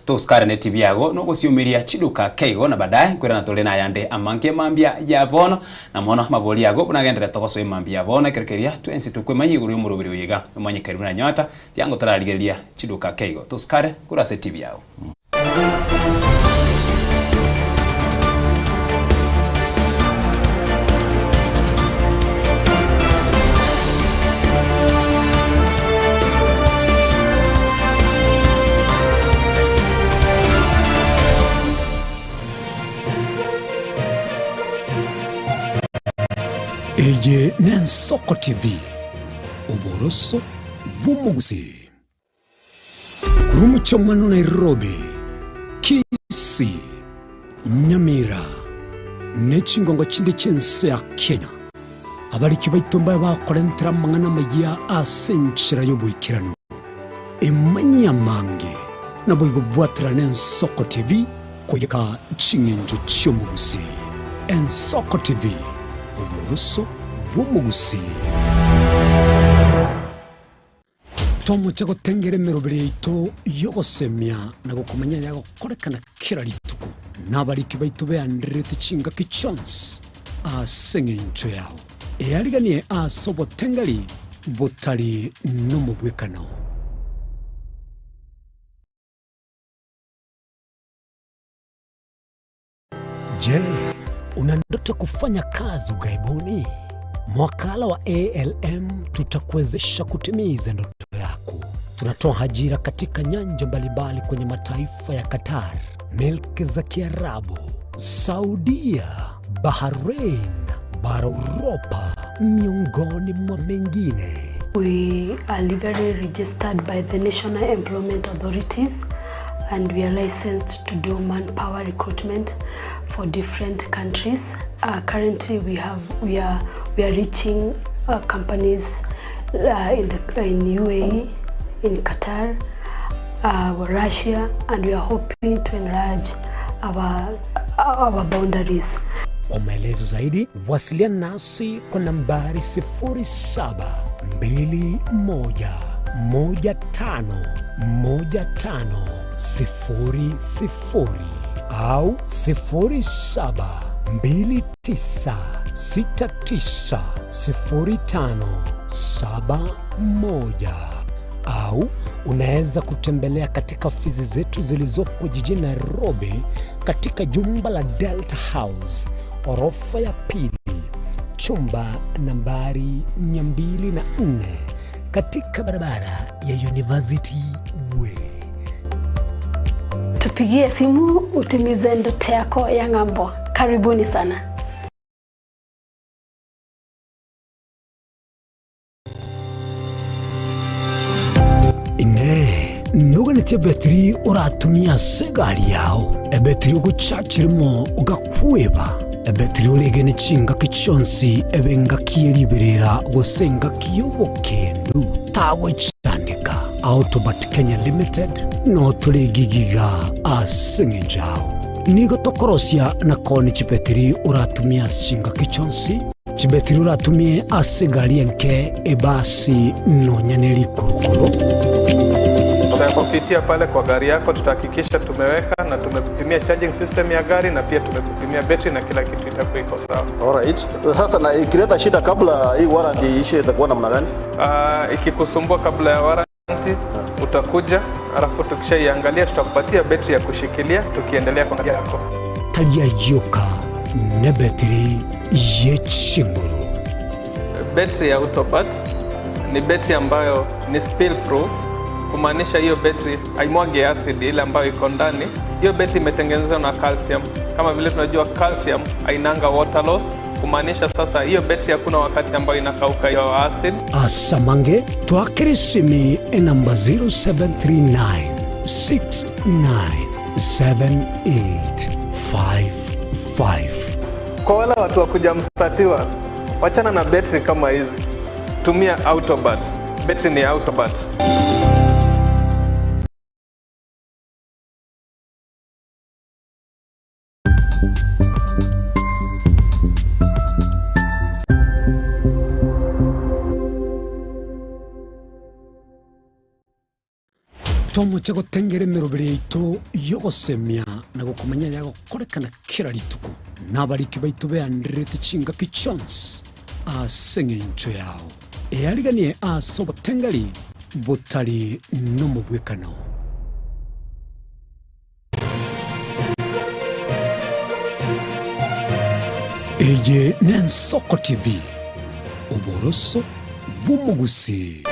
toskara ne TV yago no gusiumiria chiduka keigo na baadaye kwira na tole na yande amanke mambia ya bono na mono maboli yago bunagendera togoso mambia bono kerekeria twensi tukwemanyi iguru murubiri uyo iga manye karibu na nyota yango tararigeria chiduka keigo toskare kurase TV yago. Eye Nensoko TV, oboroso bw'omuguzi kurumucho mwano Nairobi, Kisii, Nyamira n'echingongo chindi chense ya Kenya abariki baitumba bakorentera mang'ana maya ase enchera y'oboikerano emanya mange nabo igobwatera Nensoko TV koyeka ching'encho chi'omuguzi. Ensoko TV, oboroso bw'omuguzi. Tomoche gotengera emeroberi yaito yogosemia na gokomanya yagokorekana kera rituko n'abariki baitu beanderete chingaki chonsi ase eng'encho yao eyariganie ase obotengari botari n'omobwekano. Je, una ndoto kufanya kazi ughaibuni? Mwakala wa ALM tutakuwezesha kutimiza ndoto yako. Tunatoa ajira katika nyanja mbalimbali kwenye mataifa ya Qatar, milki za Kiarabu, Saudia, Bahrain, bara Europa, miongoni mwa mengine. We are legally registered by the National Employment Authorities and we are licensed to do manpower recruitment for different countries. Currently we are reaching companies in UAE, in Qatar, Russia, and we are hoping to enlarge our boundaries. Kwa maelezo zaidi wasiliana nasi kwa nambari 0721151500 au 0729690571 au unaweza kutembelea katika ofisi zetu zilizopo jijini Nairobi katika jumba la Delta House, orofa ya pili, Chumba nambari 204 katika barabara ya University Way. Tupigie simu utimize ndoto yako ya ng'ambo. Karibuni sana. Ine nuganĩtie betiri ũratumia segari yao ebetiri ũgũchachirimo ũgakwĩba ebetiri ũrĩge nĩ chingaki chonsi ebe ngakiĩribĩrĩra gũse ngakiũgũkĩndu tawe chandika Autobat Kenya Limited no tũrĩgigiga aseng'enjao nigo tokorosia na koni chibetiri ũratumia chingaki chonsi chibetiri ũratumie asegari enke ebasi nonyaneri kurukuru. Tutakupitia pale kwa gari yako, tutahakikisha tumeweka na tumekupimia charging system ya gari na pia tumekupimia betri na kila kitu itakuwa iko sawa. Alright. Sasa na ikileta shida kabla hii warranty iishe itakuwa namna gani? Ikikusumbua kabla ya warranty utakuja, alafu tukishaiangalia tutakupatia betri ya kushikilia tukiendelea kuangalia yako. Talia yoka ne betri yechinguru. Betri ya Autobat ni betri ambayo ni spill proof, kumaanisha hiyo betri haimwagi acid ile ambayo iko ndani. Hiyo betri imetengenezwa na calcium. Kama vile tunajua calcium hainanga water loss, kumaanisha sasa hiyo betri hakuna wakati ambayo inakauka hiyo acid. Asamange twakirisimi enamba 0739 697855. Kwa wale watu wa kuja mstatiwa, wachana na betri kama hizi, tumia Autobat. Betri ni Autobat. Tomoche gotengere mirobiri yaitu yogosemia na gokumenya ya gokorekana kila rituko nabariki baitu beandirete chingaki chonsi ase eng'encho yao eyariganie ase obotengari botari nomobwekano. Eye n'Ensoko TV oboroso bw'omugusi.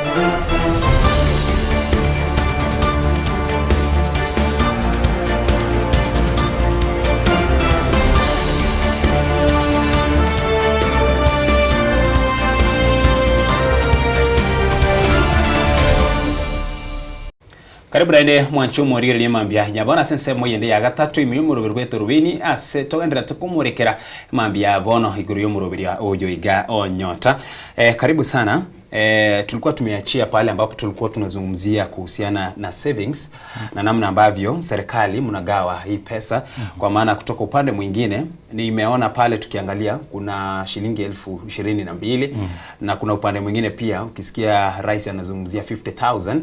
Karibu naende mwanchi omorigereria mambia nyabona ase ensemo yende ya gatatu ime y'omoroberi bwa rubini ase togendera tukomorekera mambia bono iguru y'omoroberi oyo iga onyota. Karibu sana. Tulikuwa tumeachia pale ambapo tulikuwa tunazungumzia kuhusiana na savings na namna ambavyo serikali mnagawa hii pesa. Kwa maana kutoka upande mwingine nimeona pale tukiangalia kuna shilingi 22,000 na kuna upande mwingine pia ukisikia rais anazungumzia 50,000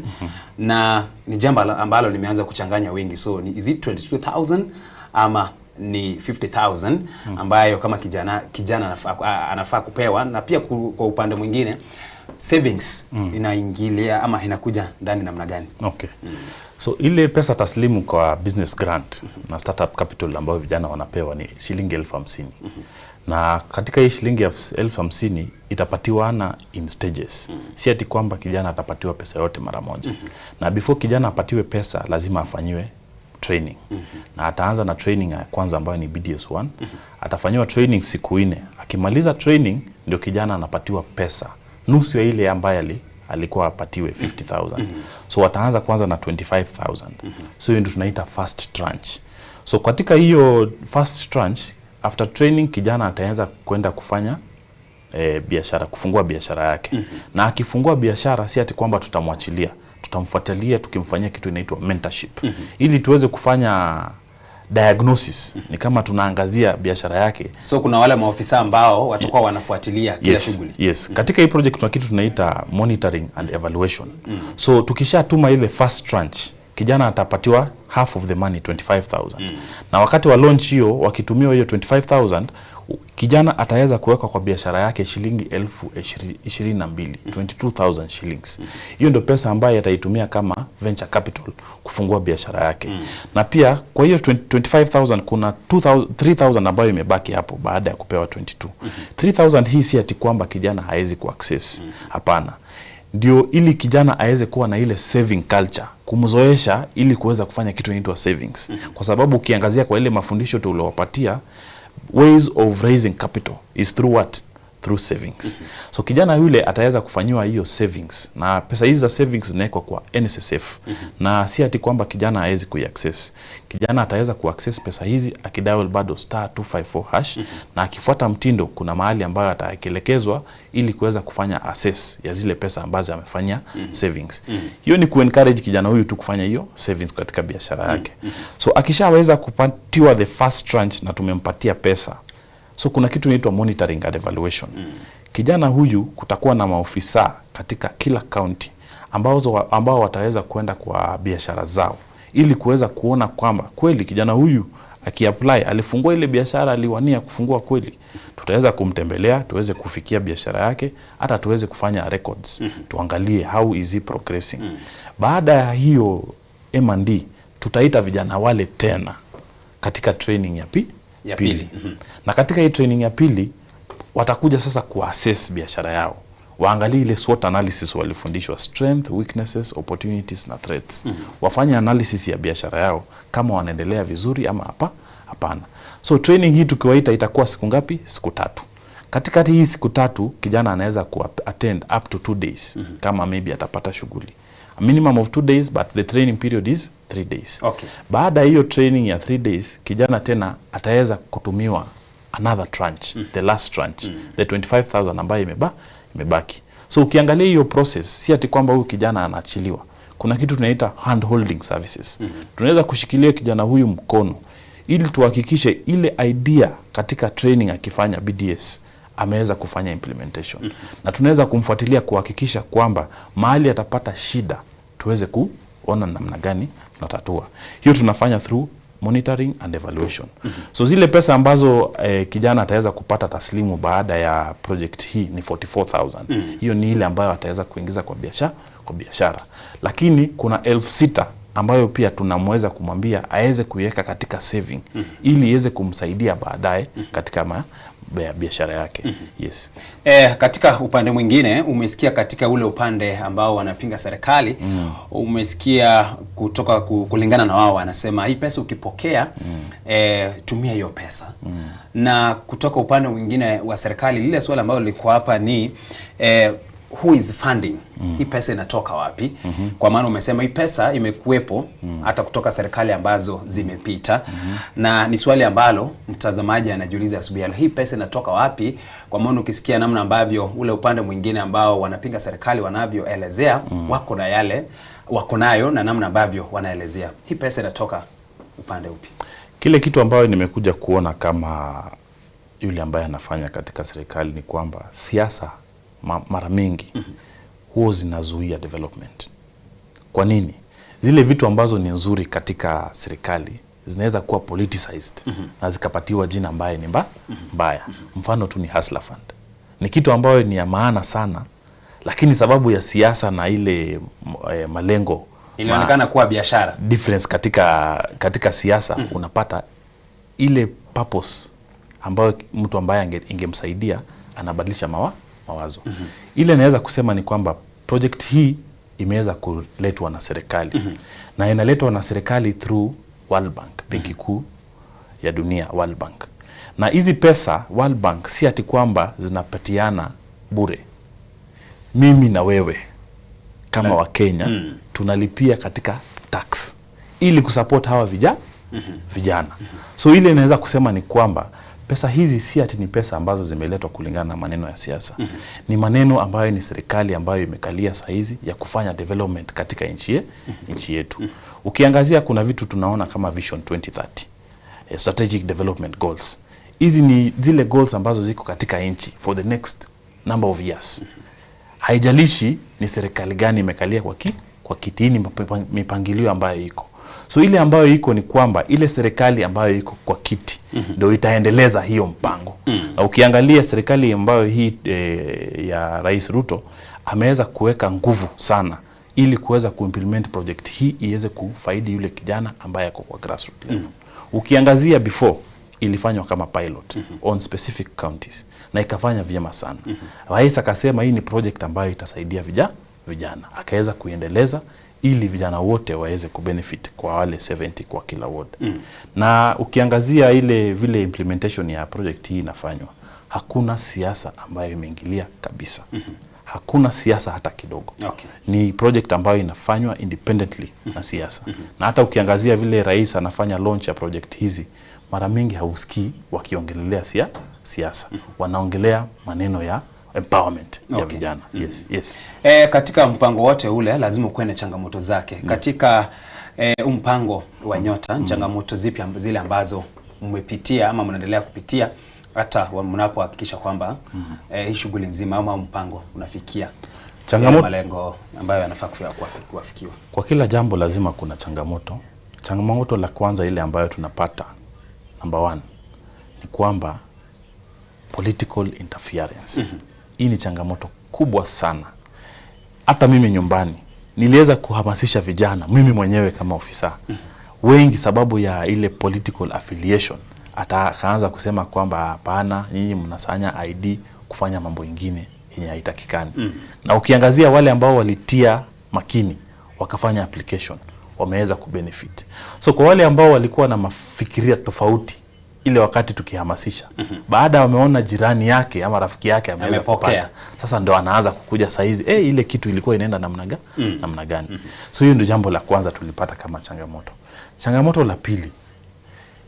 na ni jambo ambalo limeanza kuchanganya wengi. So is it 22,000 ama ni 50,000 ambayo kama kijana anafaa kupewa? Na pia kwa upande mwingine savings inaingilia ama inakuja ndani namna gani? Okay. So ile pesa taslimu kwa business grant na startup capital ambayo vijana wanapewa ni shilingi 50,000. Na katika hii shilingi 50,000 itapatiwana in stages. Si ati kwamba kijana atapatiwa pesa yote mara moja. Na before kijana apatiwe pesa lazima afanyiwe training. Na ataanza na training ya kwanza ambayo ni BDS1. Atafanyiwa training siku 4. Akimaliza training ndio kijana anapatiwa pesa nusu ya ile ambayo alikuwa apatiwe 50,000. So wataanza kwanza na 25,000. So hiyo ndio tunaita first tranche. So katika hiyo first tranche after training kijana ataanza kwenda kufanya biashara, kufungua biashara yake. Na akifungua biashara si ati kwamba tutamwachilia, tutamfuatilia tukimfanyia kitu inaitwa mentorship. Ili tuweze kufanya diagnosis, ni kama tunaangazia biashara yake. So kuna wale maofisa ambao watakuwa wanafuatilia kila shughuli. Yes. Katika hii project tuna kitu tunaita monitoring and evaluation. So tukishatuma ile first tranche, kijana atapatiwa half of the money, 25,000. Na wakati wa launch hiyo wakitumiwa hiyo 25,000 Kijana ataweza kuweka kwa biashara yake shilingi 22,000, 22,000 shillings. Hiyo ndio pesa ambayo ataitumia kama venture capital kufungua biashara yake. Na pia kwa hiyo 25,000 kuna 3,000 ambayo imebaki hapo baada ya kupewa 22. 3,000 hii si ati kwamba kijana haezi kuaccess. Hapana. Ndio ili kijana aweze kuwa na ile saving culture, kumzoesha ili kuweza kufanya kitu inaitwa savings. Kwa sababu ukiangazia kwa ile mafundisho tuliowapatia, ways of raising capital is through what? Through savings. So kijana yule ataweza kufanyiwa hiyo savings, na pesa hizi za savings zinawekwa kwa NSSF. Na si ati kwamba kijana hawezi kuiaccess. Kijana ataweza kuaccess pesa hizi akidial bado *254# na akifuata mtindo, kuna mahali ambayo ataelekezwa ili kuweza kufanya access ya zile pesa ambazo amefanya savings. Hiyo ni kuencourage kijana huyu tu kufanya hiyo savings katika biashara yake. So akishaweza kupatiwa the first tranche na tumempatia pesa, so kuna kitu inaitwa monitoring and evaluation. Kijana huyu kutakuwa na maofisa katika kila county ambao wataweza kwenda kwa biashara zao ili kuweza kuona kwamba kweli kijana huyu akiapply alifungua ile biashara aliwania kufungua kweli. Tutaweza kumtembelea, tuweze kufikia biashara yake, hata tuweze kufanya records, tuangalie how is he progressing. Baada ya hiyo M&D tutaita vijana wale tena katika training ya pili. Na katika hii training ya pili watakuja sasa kuassess biashara yao, waangalie ile SWOT analysis walifundishwa, strength, weaknesses, opportunities na threats. Wafanye analysis ya biashara yao kama wanaendelea vizuri ama hapana. So training hii tukiwaita itakuwa siku ngapi? Siku 3. Katika hii siku 3 kijana anaweza ku attend up to 2 days kama maybe atapata shughuli. A minimum of 2 days, but the training period is 3 days. Okay. Baada hiyo training ya 3 days, kijana tena ataweza kutumiwa another tranche, the last tranche, the 25,000 ambayo imebaki. So ukiangalia hiyo process, si ati kwamba huyu kijana anaachiliwa. Kuna kitu tunaita hand holding services. Tunaweza kushikilia kijana huyu mkono ili tuhakikishe ile idea katika training akifanya BDS ameweza kufanya implementation. Na tunaweza kumfuatilia kuhakikisha kwamba mahali atapata shida tuweze kuona namna gani tunatatua. Hiyo tunafanya through monitoring and evaluation. So zile pesa ambazo kijana ataweza kupata taslimu baada ya project hii ni 44,000. Hiyo ni ile ambayo ataweza kuingiza kwa biashara. Lakini kuna 6,000 ambayo pia tunamweza kumwambia aweze kuiweka katika saving ili iweze kumsaidia baadaye katika biashara yake. Yes. Katika upande mwingine umesikia katika ule upande ambao wanapinga serikali, umesikia kutoka kulingana na wao wanasema hii pesa ukipokea tumia hiyo pesa. Na kutoka upande mwingine wa serikali lile swali ambalo liko hapa ni who is funding? Hii pesa inatoka wapi? Kwa maana umesema hii pesa imekuwepo hata kutoka serikali ambazo zimepita. Na ni swali ambalo mtazamaji anajiuliza asubuhi ya leo, hii pesa inatoka wapi? Kwa maana ukisikia namna ambavyo ule upande mwingine ambao wanapinga serikali wanavyoelezea, wako na yale wako nayo na namna ambavyo wanaelezea, hii pesa inatoka upande upi? Kile kitu ambayo nimekuja kuona kama yule ambaye anafanya katika serikali ni kwamba siasa mara mingi huo zinazuia development. Kwa nini? Zile vitu ambazo ni nzuri katika serikali zinaweza kuwa politicized na zikapatiwa jina ambaye ni mbaya. Mfano tu ni Hustler Fund. Ni kitu ambayo ni ya maana sana, lakini sababu ya siasa na ile malengo ilionekana kuwa biashara. Difference katika siasa unapata ile purpose ambayo mtu ambaye ingemsaidia anabadilisha mawazo. Ile naweza kusema ni kwamba project hii imeweza kuletwa na serikali. Na inaletwa na serikali through World Bank, Benki Kuu ya Dunia, World Bank. Na hizi pesa World Bank si ati kwamba zinapatiana bure. Mimi na wewe kama wa Kenya tunalipia katika tax ili kusupport hawa vijana. So ile naweza kusema ni kwamba pesa hizi si ati ni pesa ambazo zimeletwa kulingana na maneno ya siasa. Ni maneno ambayo ni serikali ambayo imekalia saa hizi ya kufanya development katika nchi yetu. Ukiangazia kuna vitu tunaona kama Vision 2030, Strategic Development Goals. Hizi ni zile goals ambazo ziko katika nchi for the next number of years. Haijalishi ni serikali gani imekalia kwa kitini mipangilio ambayo iko. So ile ambayo iko ni kwamba ile serikali ambayo iko kwa kiti ndio itaendeleza hiyo mpango. Na ukiangalia serikali ambayo hii ya Rais Ruto ameweza kuweka nguvu sana ili kuweza kuimplement project hii iweze kufaidi yule kijana ambaye ako kwa grassroots level. Ukiangazia before ilifanywa kama pilot on specific counties na ikafanya vyema sana. Rais akasema hii ni project ambayo itasaidia vijana, akaweza kuiendeleza ili vijana wote waweze kubenefit kwa wale 70 kwa kila ward. Na ukiangazia ile vile implementation ya project hii inafanywa, hakuna siasa ambayo imeingilia kabisa. Hakuna siasa hata kidogo. Ni project ambayo inafanywa independently na siasa. Na hata ukiangazia vile rais anafanya launch ya project hizi, mara mingi hausikii wakiongelelea siasa. Wanaongelea maneno ya empowerment ya vijana. Yes, yes. Katika mpango wote ule lazima ukuwe na changamoto zake. Katika mpango wa Nyota, changamoto zipi zile ambazo mmepitia ama mnaendelea kupitia hata mnapohakikisha kwamba hii shughuli nzima ama mpango unafikia malengo ambayo yanafaa kuafikiwa? Kwa kila jambo lazima kuna changamoto. Changamoto la kwanza ile ambayo tunapata, number one, ni kwamba political interference. Hii ni changamoto kubwa sana. Hata mimi nyumbani niliweza kuhamasisha vijana, mimi mwenyewe kama ofisa. Wengi sababu ya ile political affiliation akaanza kusema kwamba hapana, nyinyi mnasanya ID kufanya mambo ingine yenye haitakikani. Na ukiangazia wale ambao walitia makini wakafanya application wameweza kubenefit. So kwa wale ambao walikuwa na mafikiria tofauti ile wakati tukihamasisha, baada wameona jirani yake ama rafiki yake ameweza kupata, sasa ndo anaanza kukuja saizi, ile kitu ilikuwa inaenda namna gani. So hiyo ndio jambo la kwanza tulipata kama changamoto. Changamoto la pili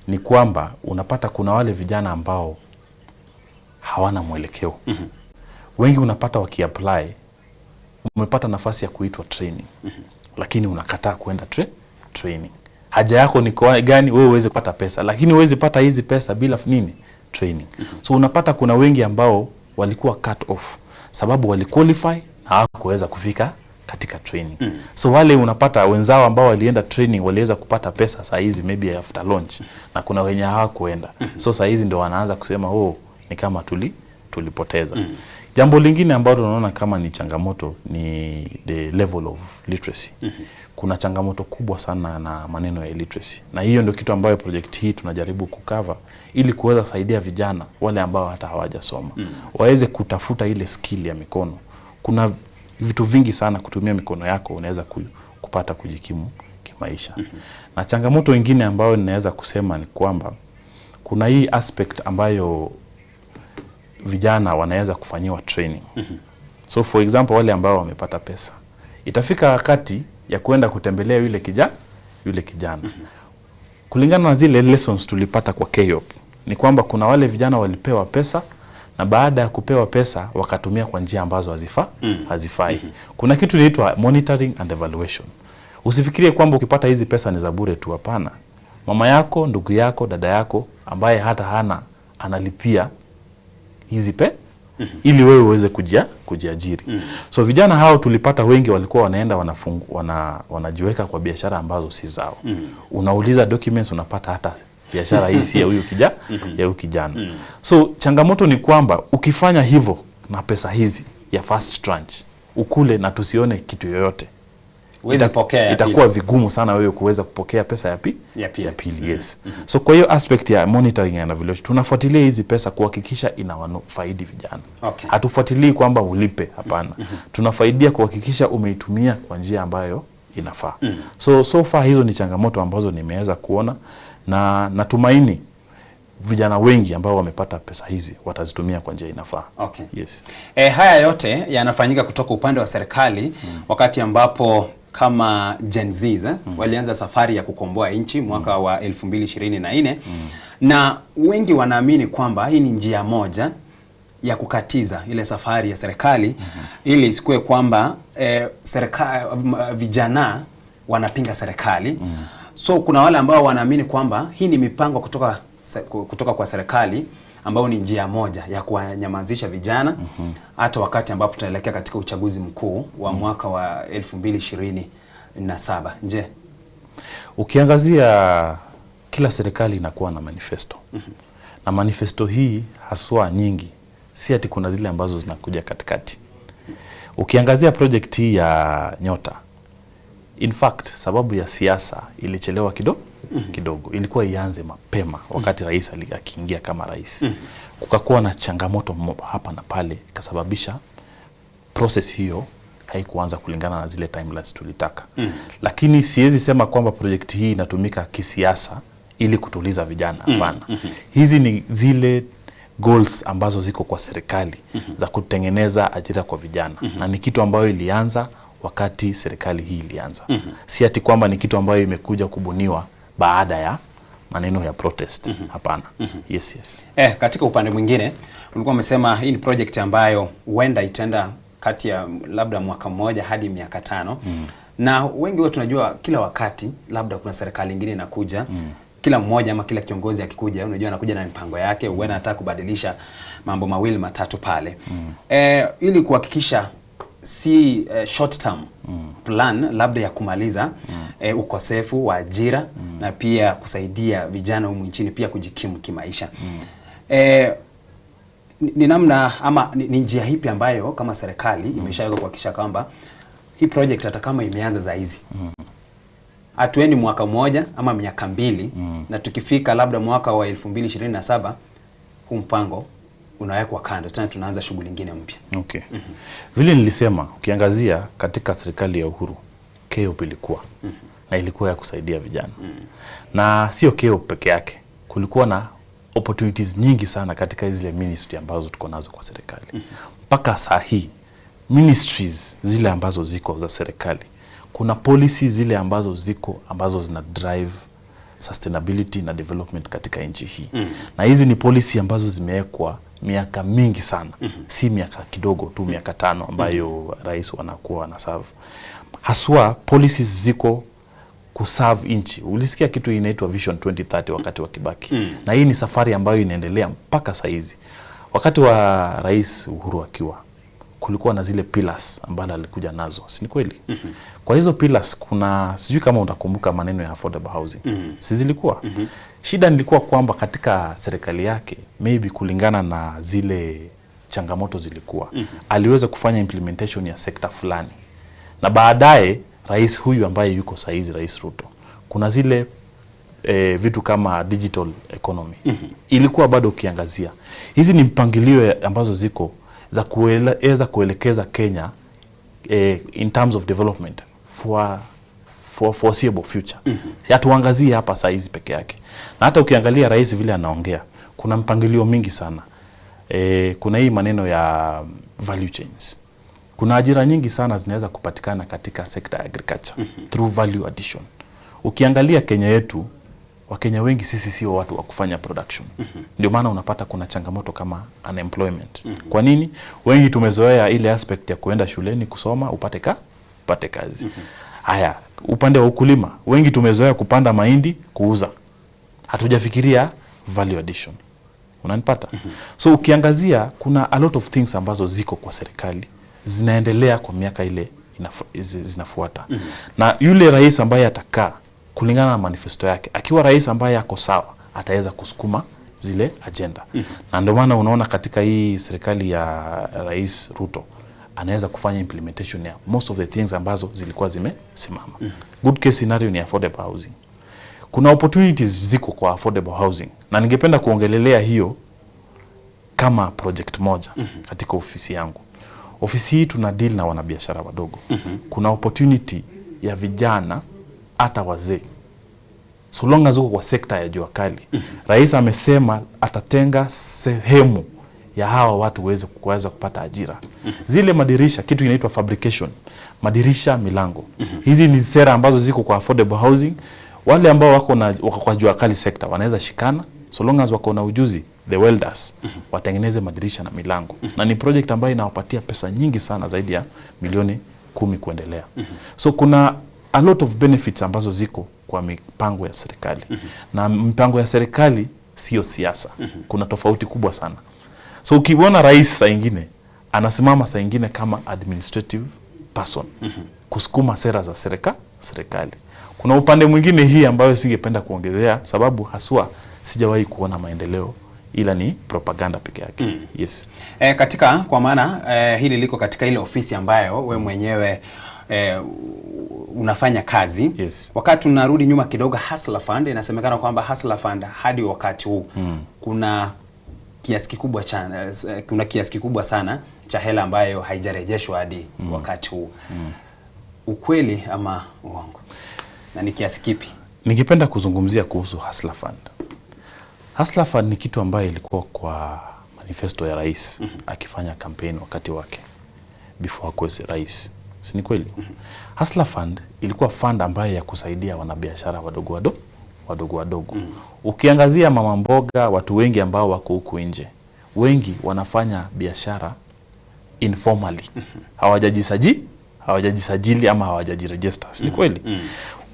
ni kwamba unapata kuna wale vijana ambao hawana mwelekeo. Wengi unapata wakiapply, umepata nafasi ya kuitwa training, lakini unakataa kuenda training. Haja yako ni kwa gani? Wewe uweze kupata pesa, lakini uweze pata hizi pesa bila nini? Training. So unapata kuna wengi ambao walikuwa cut off sababu waliqualify na hawakuweza kufika katika training. So wale unapata wenzao ambao walienda training waliweza kupata pesa saa hizi maybe after launch, na kuna wenye hawakuenda. So saa hizi ndio wanaanza kusema oh, ni kama tulipoteza. Jambo lingine ambalo tunaona kama ni changamoto ni the level of literacy. Kuna changamoto kubwa sana na maneno ya literacy. Na hiyo ndio kitu ambayo project hii tunajaribu kukava ili kuweza kusaidia vijana wale ambao hata hawajasoma. Waweze kutafuta ile skill ya mikono. Kuna vitu vingi sana kutumia mikono yako unaweza kupata kujikimu kimaisha. Na changamoto nyingine ambayo ninaweza kusema ni kwamba kuna hii aspect ambayo vijana wanaweza kufanyiwa training. So for example wale ambao wamepata pesa, itafika wakati ya kuenda kutembelea yule kijana. Kulingana na zile lessons tulipata kwa KYEOP ni kwamba kuna wale vijana walipewa pesa na baada ya kupewa pesa wakatumia kwa njia ambazo hazifai. Kuna kitu inaitwa monitoring and evaluation. Usifikirie kwamba ukipata hizi pesa ni za bure tu, hapana. Mama yako, ndugu yako, dada yako ambaye hata hana analipia hizi ili wewe uweze kujiajiri. So vijana hao tulipata wengi walikuwa wanaenda wanajiweka kwa biashara ambazo si zao. Unauliza documents unapata hata biashara hii si ya huyu kijana. So changamoto ni kwamba ukifanya hivyo na pesa hizi ya first tranche ukule na tusione kitu yoyote, itakuwa vigumu sana wewe kuweza kupokea pesa ya pili. Yes. So kwa hiyo aspect ya monitoring and evaluation tunafuatilia hizi pesa kuhakikisha inawafaidi vijana. Hatufuatilii kwamba ulipe, hapana. Tunafaidia kuhakikisha umeitumia kwa njia ambayo inafaa. So far hizo ni changamoto ambazo nimeweza kuona na natumaini vijana wengi ambao wamepata pesa hizi watazitumia kwa njia inafaa. Yes. Haya yote yanafanyika kutoka upande wa serikali wakati ambapo kama Gen Z walianza safari ya kukomboa nchi mwaka wa 2024 na wengi wanaamini kwamba hii ni njia moja ya kukatiza ile safari ya serikali ili isikuwe kwamba vijana wanapinga serikali. So kuna wale ambao wanaamini kwamba hii ni mipango kutoka kwa serikali ambao ni njia moja ya kuwanyamazisha vijana hata wakati ambapo tunaelekea katika uchaguzi mkuu wa mwaka wa 2027. Je, Ukiangazia kila serikali inakuwa na manifesto. Na manifesto hii haswa nyingi, si ati kuna zile ambazo zinakuja katikati. Ukiangazia project hii ya Nyota, in fact sababu ya siasa ilichelewa kidogo. Ilikuwa ianze mapema wakati rais akiingia kama rais. Kukakuwa na changamoto hapa na pale, ikasababisha process hiyo haikuanza kulingana na zile timelines tulitaka. Lakini siwezi sema kwamba project hii inatumika kisiasa ili kutuliza vijana, hapana. Hizi ni zile goals ambazo ziko kwa serikali za kutengeneza ajira kwa vijana. Na ni kitu ambayo ilianza wakati serikali hii ilianza. Si ati kwamba ni kitu ambayo imekuja kubuniwa baada ya maneno ya protest. Hapana. Yes, yes. Katika upande mwingine ulikuwa umesema hii ni project ambayo huenda itaenda kati ya labda mwaka mmoja hadi miaka 5. Na wengi wetu tunajua kila wakati labda kuna serikali nyingine inakuja. Kila mmoja ama kila kiongozi akikuja, unajua anakuja na mipango yake, huenda anataka kubadilisha mambo mawili matatu pale. Ili kuhakikisha si short term plan labda ya kumaliza ukosefu wa ajira na pia kusaidia vijana humu nchini pia kujikimu kimaisha. Ni namna ama ni njia ipi ambayo kama serikali imeshaweka kuhakikisha kwamba hii project hata kama imeanza za hizi hatuendi mwaka mmoja ama miaka 2 na tukifika labda mwaka wa 2027 huu mpango unawekwa kando tena tunaanza shughuli nyingine mpya? Okay. Vile nilisema ukiangazia katika serikali ya Uhuru, KEOP ilikuwa na ilikuwa ya kusaidia vijana. Na sio KEOP peke yake, kulikuwa na opportunities nyingi sana katika zile ministry ambazo tuko nazo kwa serikali. Mpaka saa hii ministries zile ambazo ziko za serikali, kuna policies zile ambazo ziko ambazo zina drive sustainability na development katika nchi hii. Na hizi ni policy ambazo zimewekwa miaka mingi sana. Si miaka kidogo tu, miaka 5 ambayo rais wanakuwa wanaserve. Haswa policies ziko kuserve nchi. Ulisikia kitu inaitwa Vision 2030 wakati wa Kibaki. Na hii ni safari ambayo inaendelea mpaka saa hizi. Wakati wa Rais Uhuru akiwa, kulikuwa na zile pillars ambazo alikuja nazo, si ni kweli? Kwa hizo pillars kuna, sijui kama utakumbuka maneno ya affordable housing. Si zilikuwa? Shida nilikuwa kwamba katika serikali yake, maybe kulingana na zile changamoto zilikuwa, aliweza kufanya implementation ya sekta fulani. Na baadaye rais huyu ambaye yuko saizi, Rais Ruto, kuna zile vitu kama digital economy. Ilikuwa bado ukiangazia. Hizi ni mpangilio ambazo ziko za kuweza kuelekeza Kenya in terms of development for foreseeable future. Hatuangazie hapa saa hizi peke yake. Na hata ukiangalia rais vile anaongea, kuna mpangilio mingi sana. Kuna hii maneno ya value chains. Kuna ajira nyingi sana zinaweza kupatikana katika sekta ya agriculture through value addition. Ukiangalia Kenya yetu, Wakenya wengi sisi sio watu wa kufanya production. Ndio maana unapata kuna changamoto kama unemployment. Kwa nini? Wengi tumezoea ile aspect ya kuenda shuleni kusoma upate kazi. Haya, upande wa ukulima, wengi tumezoea kupanda mahindi kuuza. Hatujafikiria value addition. Unanipata? So ukiangazia kuna a lot of things ambazo ziko kwa serikali zinaendelea kwa miaka ile zinafuata. Na yule rais ambaye atakaa kulingana na manifesto yake, akiwa rais ambaye ako sawa, ataweza kusukuma zile agenda. Na ndio maana unaona katika hii serikali ya Rais Ruto anaweza kufanya implementation ya most of the things ambazo zilikuwa zimesimama. Good case scenario ni affordable housing. Kuna opportunities ziko kwa affordable housing, na ningependa kuongelelea hiyo kama project moja katika ofisi yangu. Ofisi hii tuna deal na wanabiashara wadogo. Kuna opportunity ya vijana hata wazee, so long as uko kwa sekta ya jua kali. Rais amesema atatenga sehemu ya hawa watu waweze kuweza kupata ajira. Zile madirisha, kitu inaitwa fabrication, madirisha, milango. Hizi ni sera ambazo ziko kwa affordable housing. Wale ambao wako kwa jua kali sekta wanaweza shikana, so long as wako na ujuzi, the welders, watengeneze madirisha na milango. Na ni project ambayo inawapatia pesa nyingi sana, zaidi ya milioni 10 kuendelea. So kuna a lot of benefits ambazo ziko kwa mipango ya serikali. Na mipango ya serikali sio siasa. Kuna tofauti kubwa sana. So ukiona rais saa ingine anasimama saa ingine kama administrative person kusukuma sera za serikali. Kuna upande mwingine hii ambayo singependa kuongezea, sababu haswa sijawahi kuona maendeleo, ila ni propaganda peke yake. Yes. Katika kwa maana hili liko katika ile ofisi ambayo we mwenyewe unafanya kazi. Yes. Wakati unarudi nyuma kidogo, Hustler Fund, inasemekana kwamba Hustler Fund hadi wakati huu kuna kiasi kikubwa cha kuna kiasi kikubwa sana cha hela ambayo haijarejeshwa hadi wakati huu. Ukweli ama uongo? Na ni kiasi kipi? Ningependa kuzungumzia kuhusu Hustler Fund. Hustler Fund ni kitu ambayo ilikuwa kwa manifesto ya rais akifanya campaign wakati wake before akuwe rais. Si ni kweli? Hustler Fund ilikuwa fund ambayo ya kusaidia wanabiashara wadogo wadogo wadogo. Ukiangazia mama mboga, watu wengi ambao wako huku nje, wengi wanafanya biashara informally. Hawajajisajili ama hawajajiregister. Si ni kweli?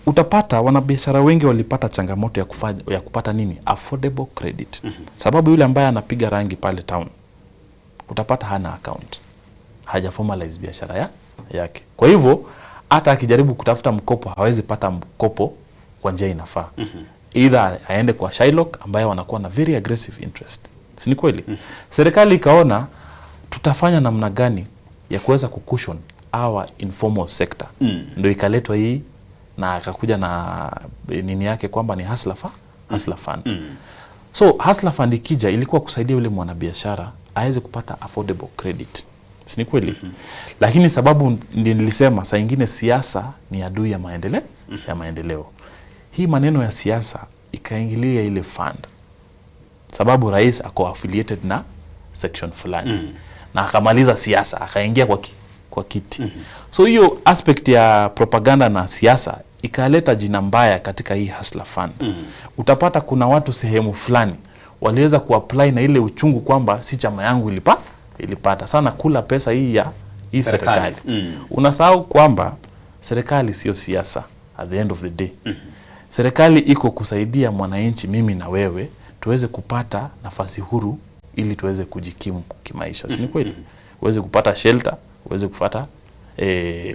Utapata wanabiashara wengi walipata changamoto ya kupata nini? Affordable credit. Sababu yule ambaye anapiga rangi pale town, utapata hana account, haja formalize biashara yake. Kwa hivyo hata akijaribu kutafuta mkopo hawezi pata mkopo kwa njia inafaa. Either aende kwa Shylock ambaye wanakuwa na very aggressive interest. Si ni kweli? Serikali ikaona tutafanya namna gani ya kuweza kucushion our informal sector. Ndio ikaletwa hii na akakuja na nini yake kwamba ni Hustler Fund. So Hustler Fund ikija ilikuwa kusaidia yule mwanabiashara aweze kupata affordable credit. Si ni kweli? Lakini sababu nilisema saa nyingine siasa ni adui ya maendeleo, ya maendeleo. Hii maneno ya siasa ikaingilia ile fund. Sababu rais ako affiliated na section fulani. Na akamaliza siasa, akaingia kwa kiti. So hiyo aspect ya propaganda na siasa ikaleta jina mbaya katika hii Hustler Fund. Utapata kuna watu sehemu fulani waliweza kuapply na ile uchungu kwamba si chama yangu ilipata sana kula pesa hii ya hii serikali. Unasahau kwamba serikali sio siasa at the end of the day. Serikali iko kusaidia mwananchi, mimi na wewe, tuweze kupata nafasi huru ili tuweze kujikimu kimaisha. Si ni kweli? Uweze kupata shelter, uweze kupata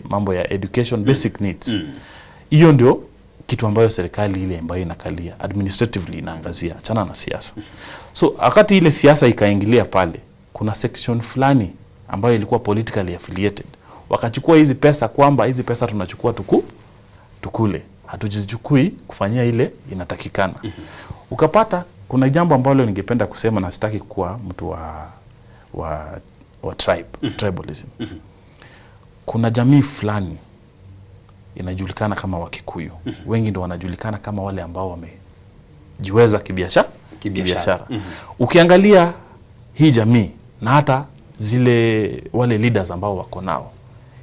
mambo ya education, basic needs. Hiyo ndio kitu ambayo serikali ile ambayo inakalia administratively inaangazia, achana na siasa. So wakati ile siasa ikaingilia pale, kuna section fulani ambayo ilikuwa politically affiliated. Wakachukua hizi pesa kwamba hizi pesa tunachukua tukule, hatujichukui kufanyia ile inatakikana. Ukapata kuna jambo ambalo ningependa kusema na sitaki kuwa mtu wa tribe, tribalism. Kuna jamii fulani inajulikana kama Wakikuyu. Wengi ndio wanajulikana kama wale ambao wamejiweza kibiashara. Ukiangalia hii jamii na hata zile wale leaders ambao wako nao,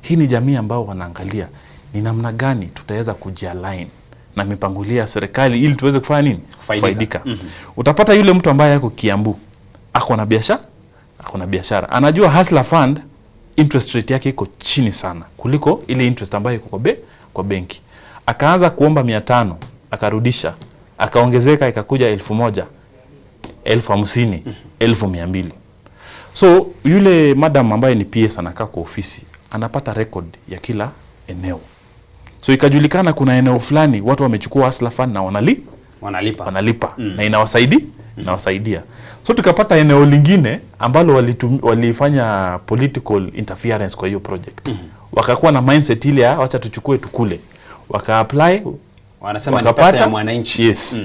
hii ni jamii ambao wanaangalia ni namna gani tutaweza kujialign na mipangilio ya serikali ili tuweze kufanya nini? Kufaidika. Utapata yule mtu ambaye yuko Kiambu, ako na biashara. Anajua Hustler Fund interest rate yake iko chini sana kuliko ile interest ambayo iko kwa benki. Akaanza kuomba 500, akarudisha, akaongezeka ikakuja 1000, 1050, 1200. So yule madam ambaye ni PS anakaa kwa ofisi, anapata record ya kila eneo. So ikajulikana kuna eneo fulani watu wamechukua Hustler Fund na wanalipa. Na inawasaidia. So tukapata eneo lingine ambalo walifanya political interference kwa hiyo project. Wakakuwa na mindset ile ya wacha tuchukue tukule. Waka apply, wanasema ni pesa ya mwananchi. Yes.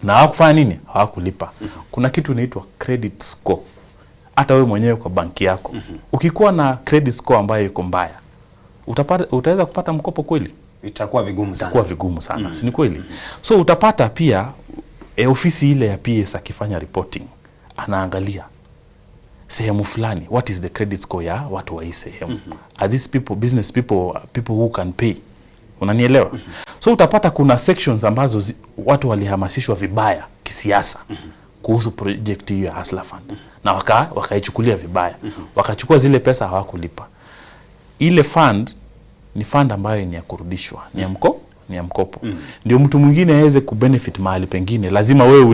Na hawakufanya nini? Hawakulipa. Kuna kitu inaitwa credit score. Hata wewe mwenyewe kwa banki yako. Ukikuwa na credit score ambayo iko mbaya, utaweza kupata mkopo kweli? Itakuwa vigumu sana. Itakuwa vigumu sana. Si ni kweli? So utapata pia ofisi ile ya PS akifanya reporting, anaangalia sehemu fulani, what is the credit score ya watu wa hii sehemu? Are these people business people, people who can pay? Unanielewa? So utapata kuna sections ambazo watu walihamasishwa vibaya kisiasa kuhusu project hiyo ya Hustler Fund. Na wakaichukulia vibaya. Wakachukua zile pesa hawakulipa. Ile fund ni fund ambayo ni ya kurudishwa, ni ya mkopo. Ndio mtu mwingine aweze kubenefit mahali pengine, lazima wewe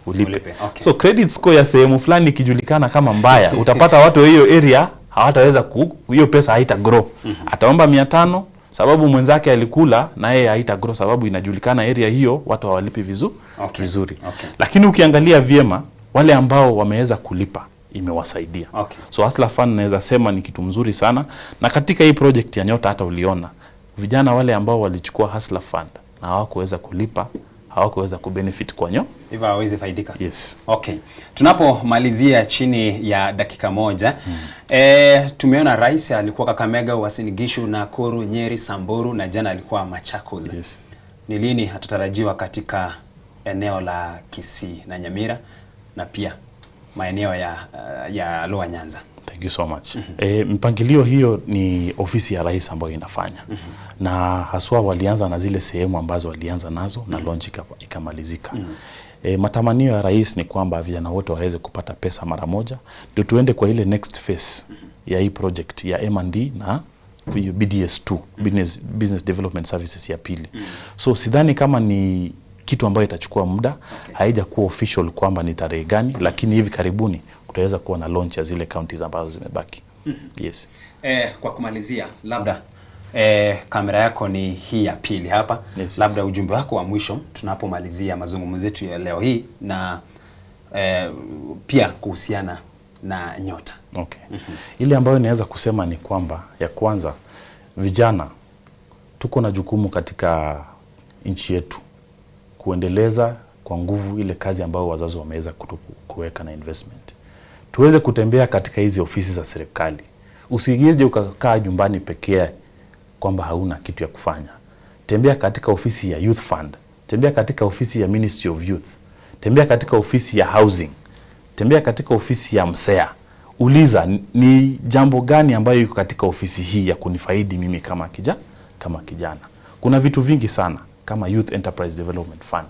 ulipe. Okay. So credit score ya sehemu fulani ikijulikana kama mbaya, utapata watu hiyo area hawataweza hiyo pesa haita grow. Ataomba 500, Sababu mwenzake alikula na yeye haita grow, sababu inajulikana area hiyo watu hawalipi vizuri. Lakini ukiangalia vyema wale ambao wameweza kulipa imewasaidia. So Hustler Fund naweza sema ni kitu mzuri sana, na katika hii project ya Nyota hata uliona vijana wale ambao walichukua Hustler Fund na hawakuweza kulipa, hawakuweza kubenefit kwa nyo. Hivyo hawezi faidika. Yes. Okay. Tunapomalizia chini ya dakika moja, tumeona rais alikuwa Kakamega, Uasin Gishu, Nakuru, Nyeri, Samburu na jana alikuwa Machakos. Yes. Ni lini atatarajiwa katika eneo la Kisii na Nyamira na pia maeneo ya Lower Nyanza? Thank you so much. Mpangilio hiyo ni ofisi ya rais ambayo inafanya. Na haswa walianza na zile sehemu ambazo walianza nazo na launch ikamalizika. Matamanio ya rais ni kwamba vijana wote waweze kupata pesa mara moja, ndio tuende kwa ile next phase ya hii project ya M&D na BDS2, Business Development Services ya pili. So sidhani kama ni kitu ambayo itachukua muda. Haijakuwa official kwamba ni tarehe gani, lakini hivi karibuni kutaweza kuwa na launch ya zile counties ambazo zimebaki. Yes. Kwa kumalizia labda kamera yako ni hii ya pili hapa. Yes, labda ujumbe wako wa mwisho tunapomalizia mazungumzo yetu ya leo hii na pia kuhusiana na Nyota. Okay. Ile ambayo naweza kusema ni kwamba ya kwanza, vijana tuko na jukumu katika nchi yetu kuendeleza kwa nguvu ile kazi ambayo wazazi wameweza kuweka na investment. Tuweze kutembea katika hizi ofisi za serikali. Usije ukakaa nyumbani pekee kwamba hauna kitu ya kufanya. Tembea katika ofisi ya Youth Fund, tembea katika ofisi ya Ministry of Youth, tembea katika ofisi ya Housing, tembea katika ofisi ya MSEA. Uliza ni jambo gani ambayo iko katika ofisi hii ya kunifaidi mimi kama kijana. Kuna vitu vingi sana kama Youth Enterprise Development Fund.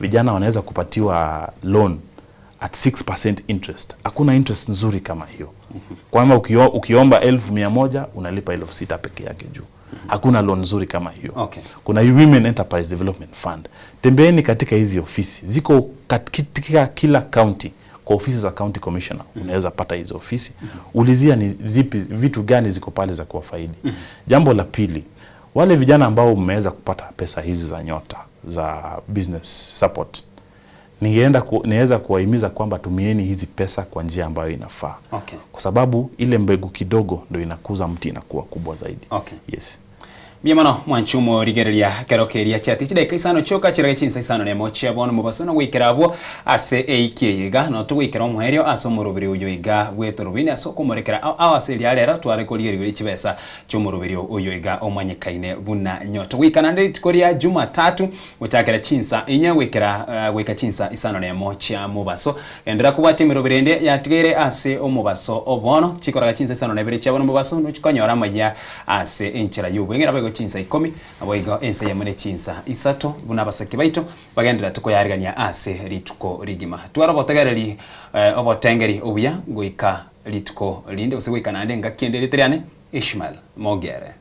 Vijana wanaweza kupatiwa loan at 6% interest. Hakuna interest nzuri kama hiyo. Kwamba ukiomba 1,100 unalipa 6,000 peke yake juu. Hakuna loan nzuri kama hiyo. Okay. Kuna Women Enterprise Development Fund. Tembeeni katika hizi ofisi. Ziko katika kila county. Kwa ofisi za county commissioner unaweza pata hizo ofisi. Ulizia ni zipi, vitu gani ziko pale za kuwafaidi. Jambo la pili, wale vijana ambao mmeweza kupata pesa hizi za Nyota za business support, niweza kuwahimiza kwamba tumieni hizi pesa kwa njia ambayo inafaa. Okay. Kwa sababu ile mbegu kidogo ndio inakuza mti inakuwa kubwa zaidi. Okay. Yes. Miyamano mwanchumo rigereria kerokeria chati chideka isano choka chirage chinsa isano ne mochia bono mubasono gwikirabwo ase eikiega no tugwikira omuherio ase omorobiri oyo iga gwetorobini ase okomorekera ao ase riarera tware korigerigori chibesa chomorobiri oyo iga omanyekaine buna Nyoto gwikana ndi tikoria Jumatatu gochakera chinsa inya gwikira gwika chinsa isano ne mochia mubaso endera kubwati emirobiri ende yatigere ase omubaso obono chikoraga chinsa isano ne bere chia bono mubaso nochikonyora amaya ase enchera yobwengera chinsa 10 aboigo ensa yamune chinsa isato buna basaki baito bagendera tukoyarigania ase rituko rigima twara botegereri obotengeri obuya goika rituko linde ose goika nande ngakiende ritriane Ishmael Mogere.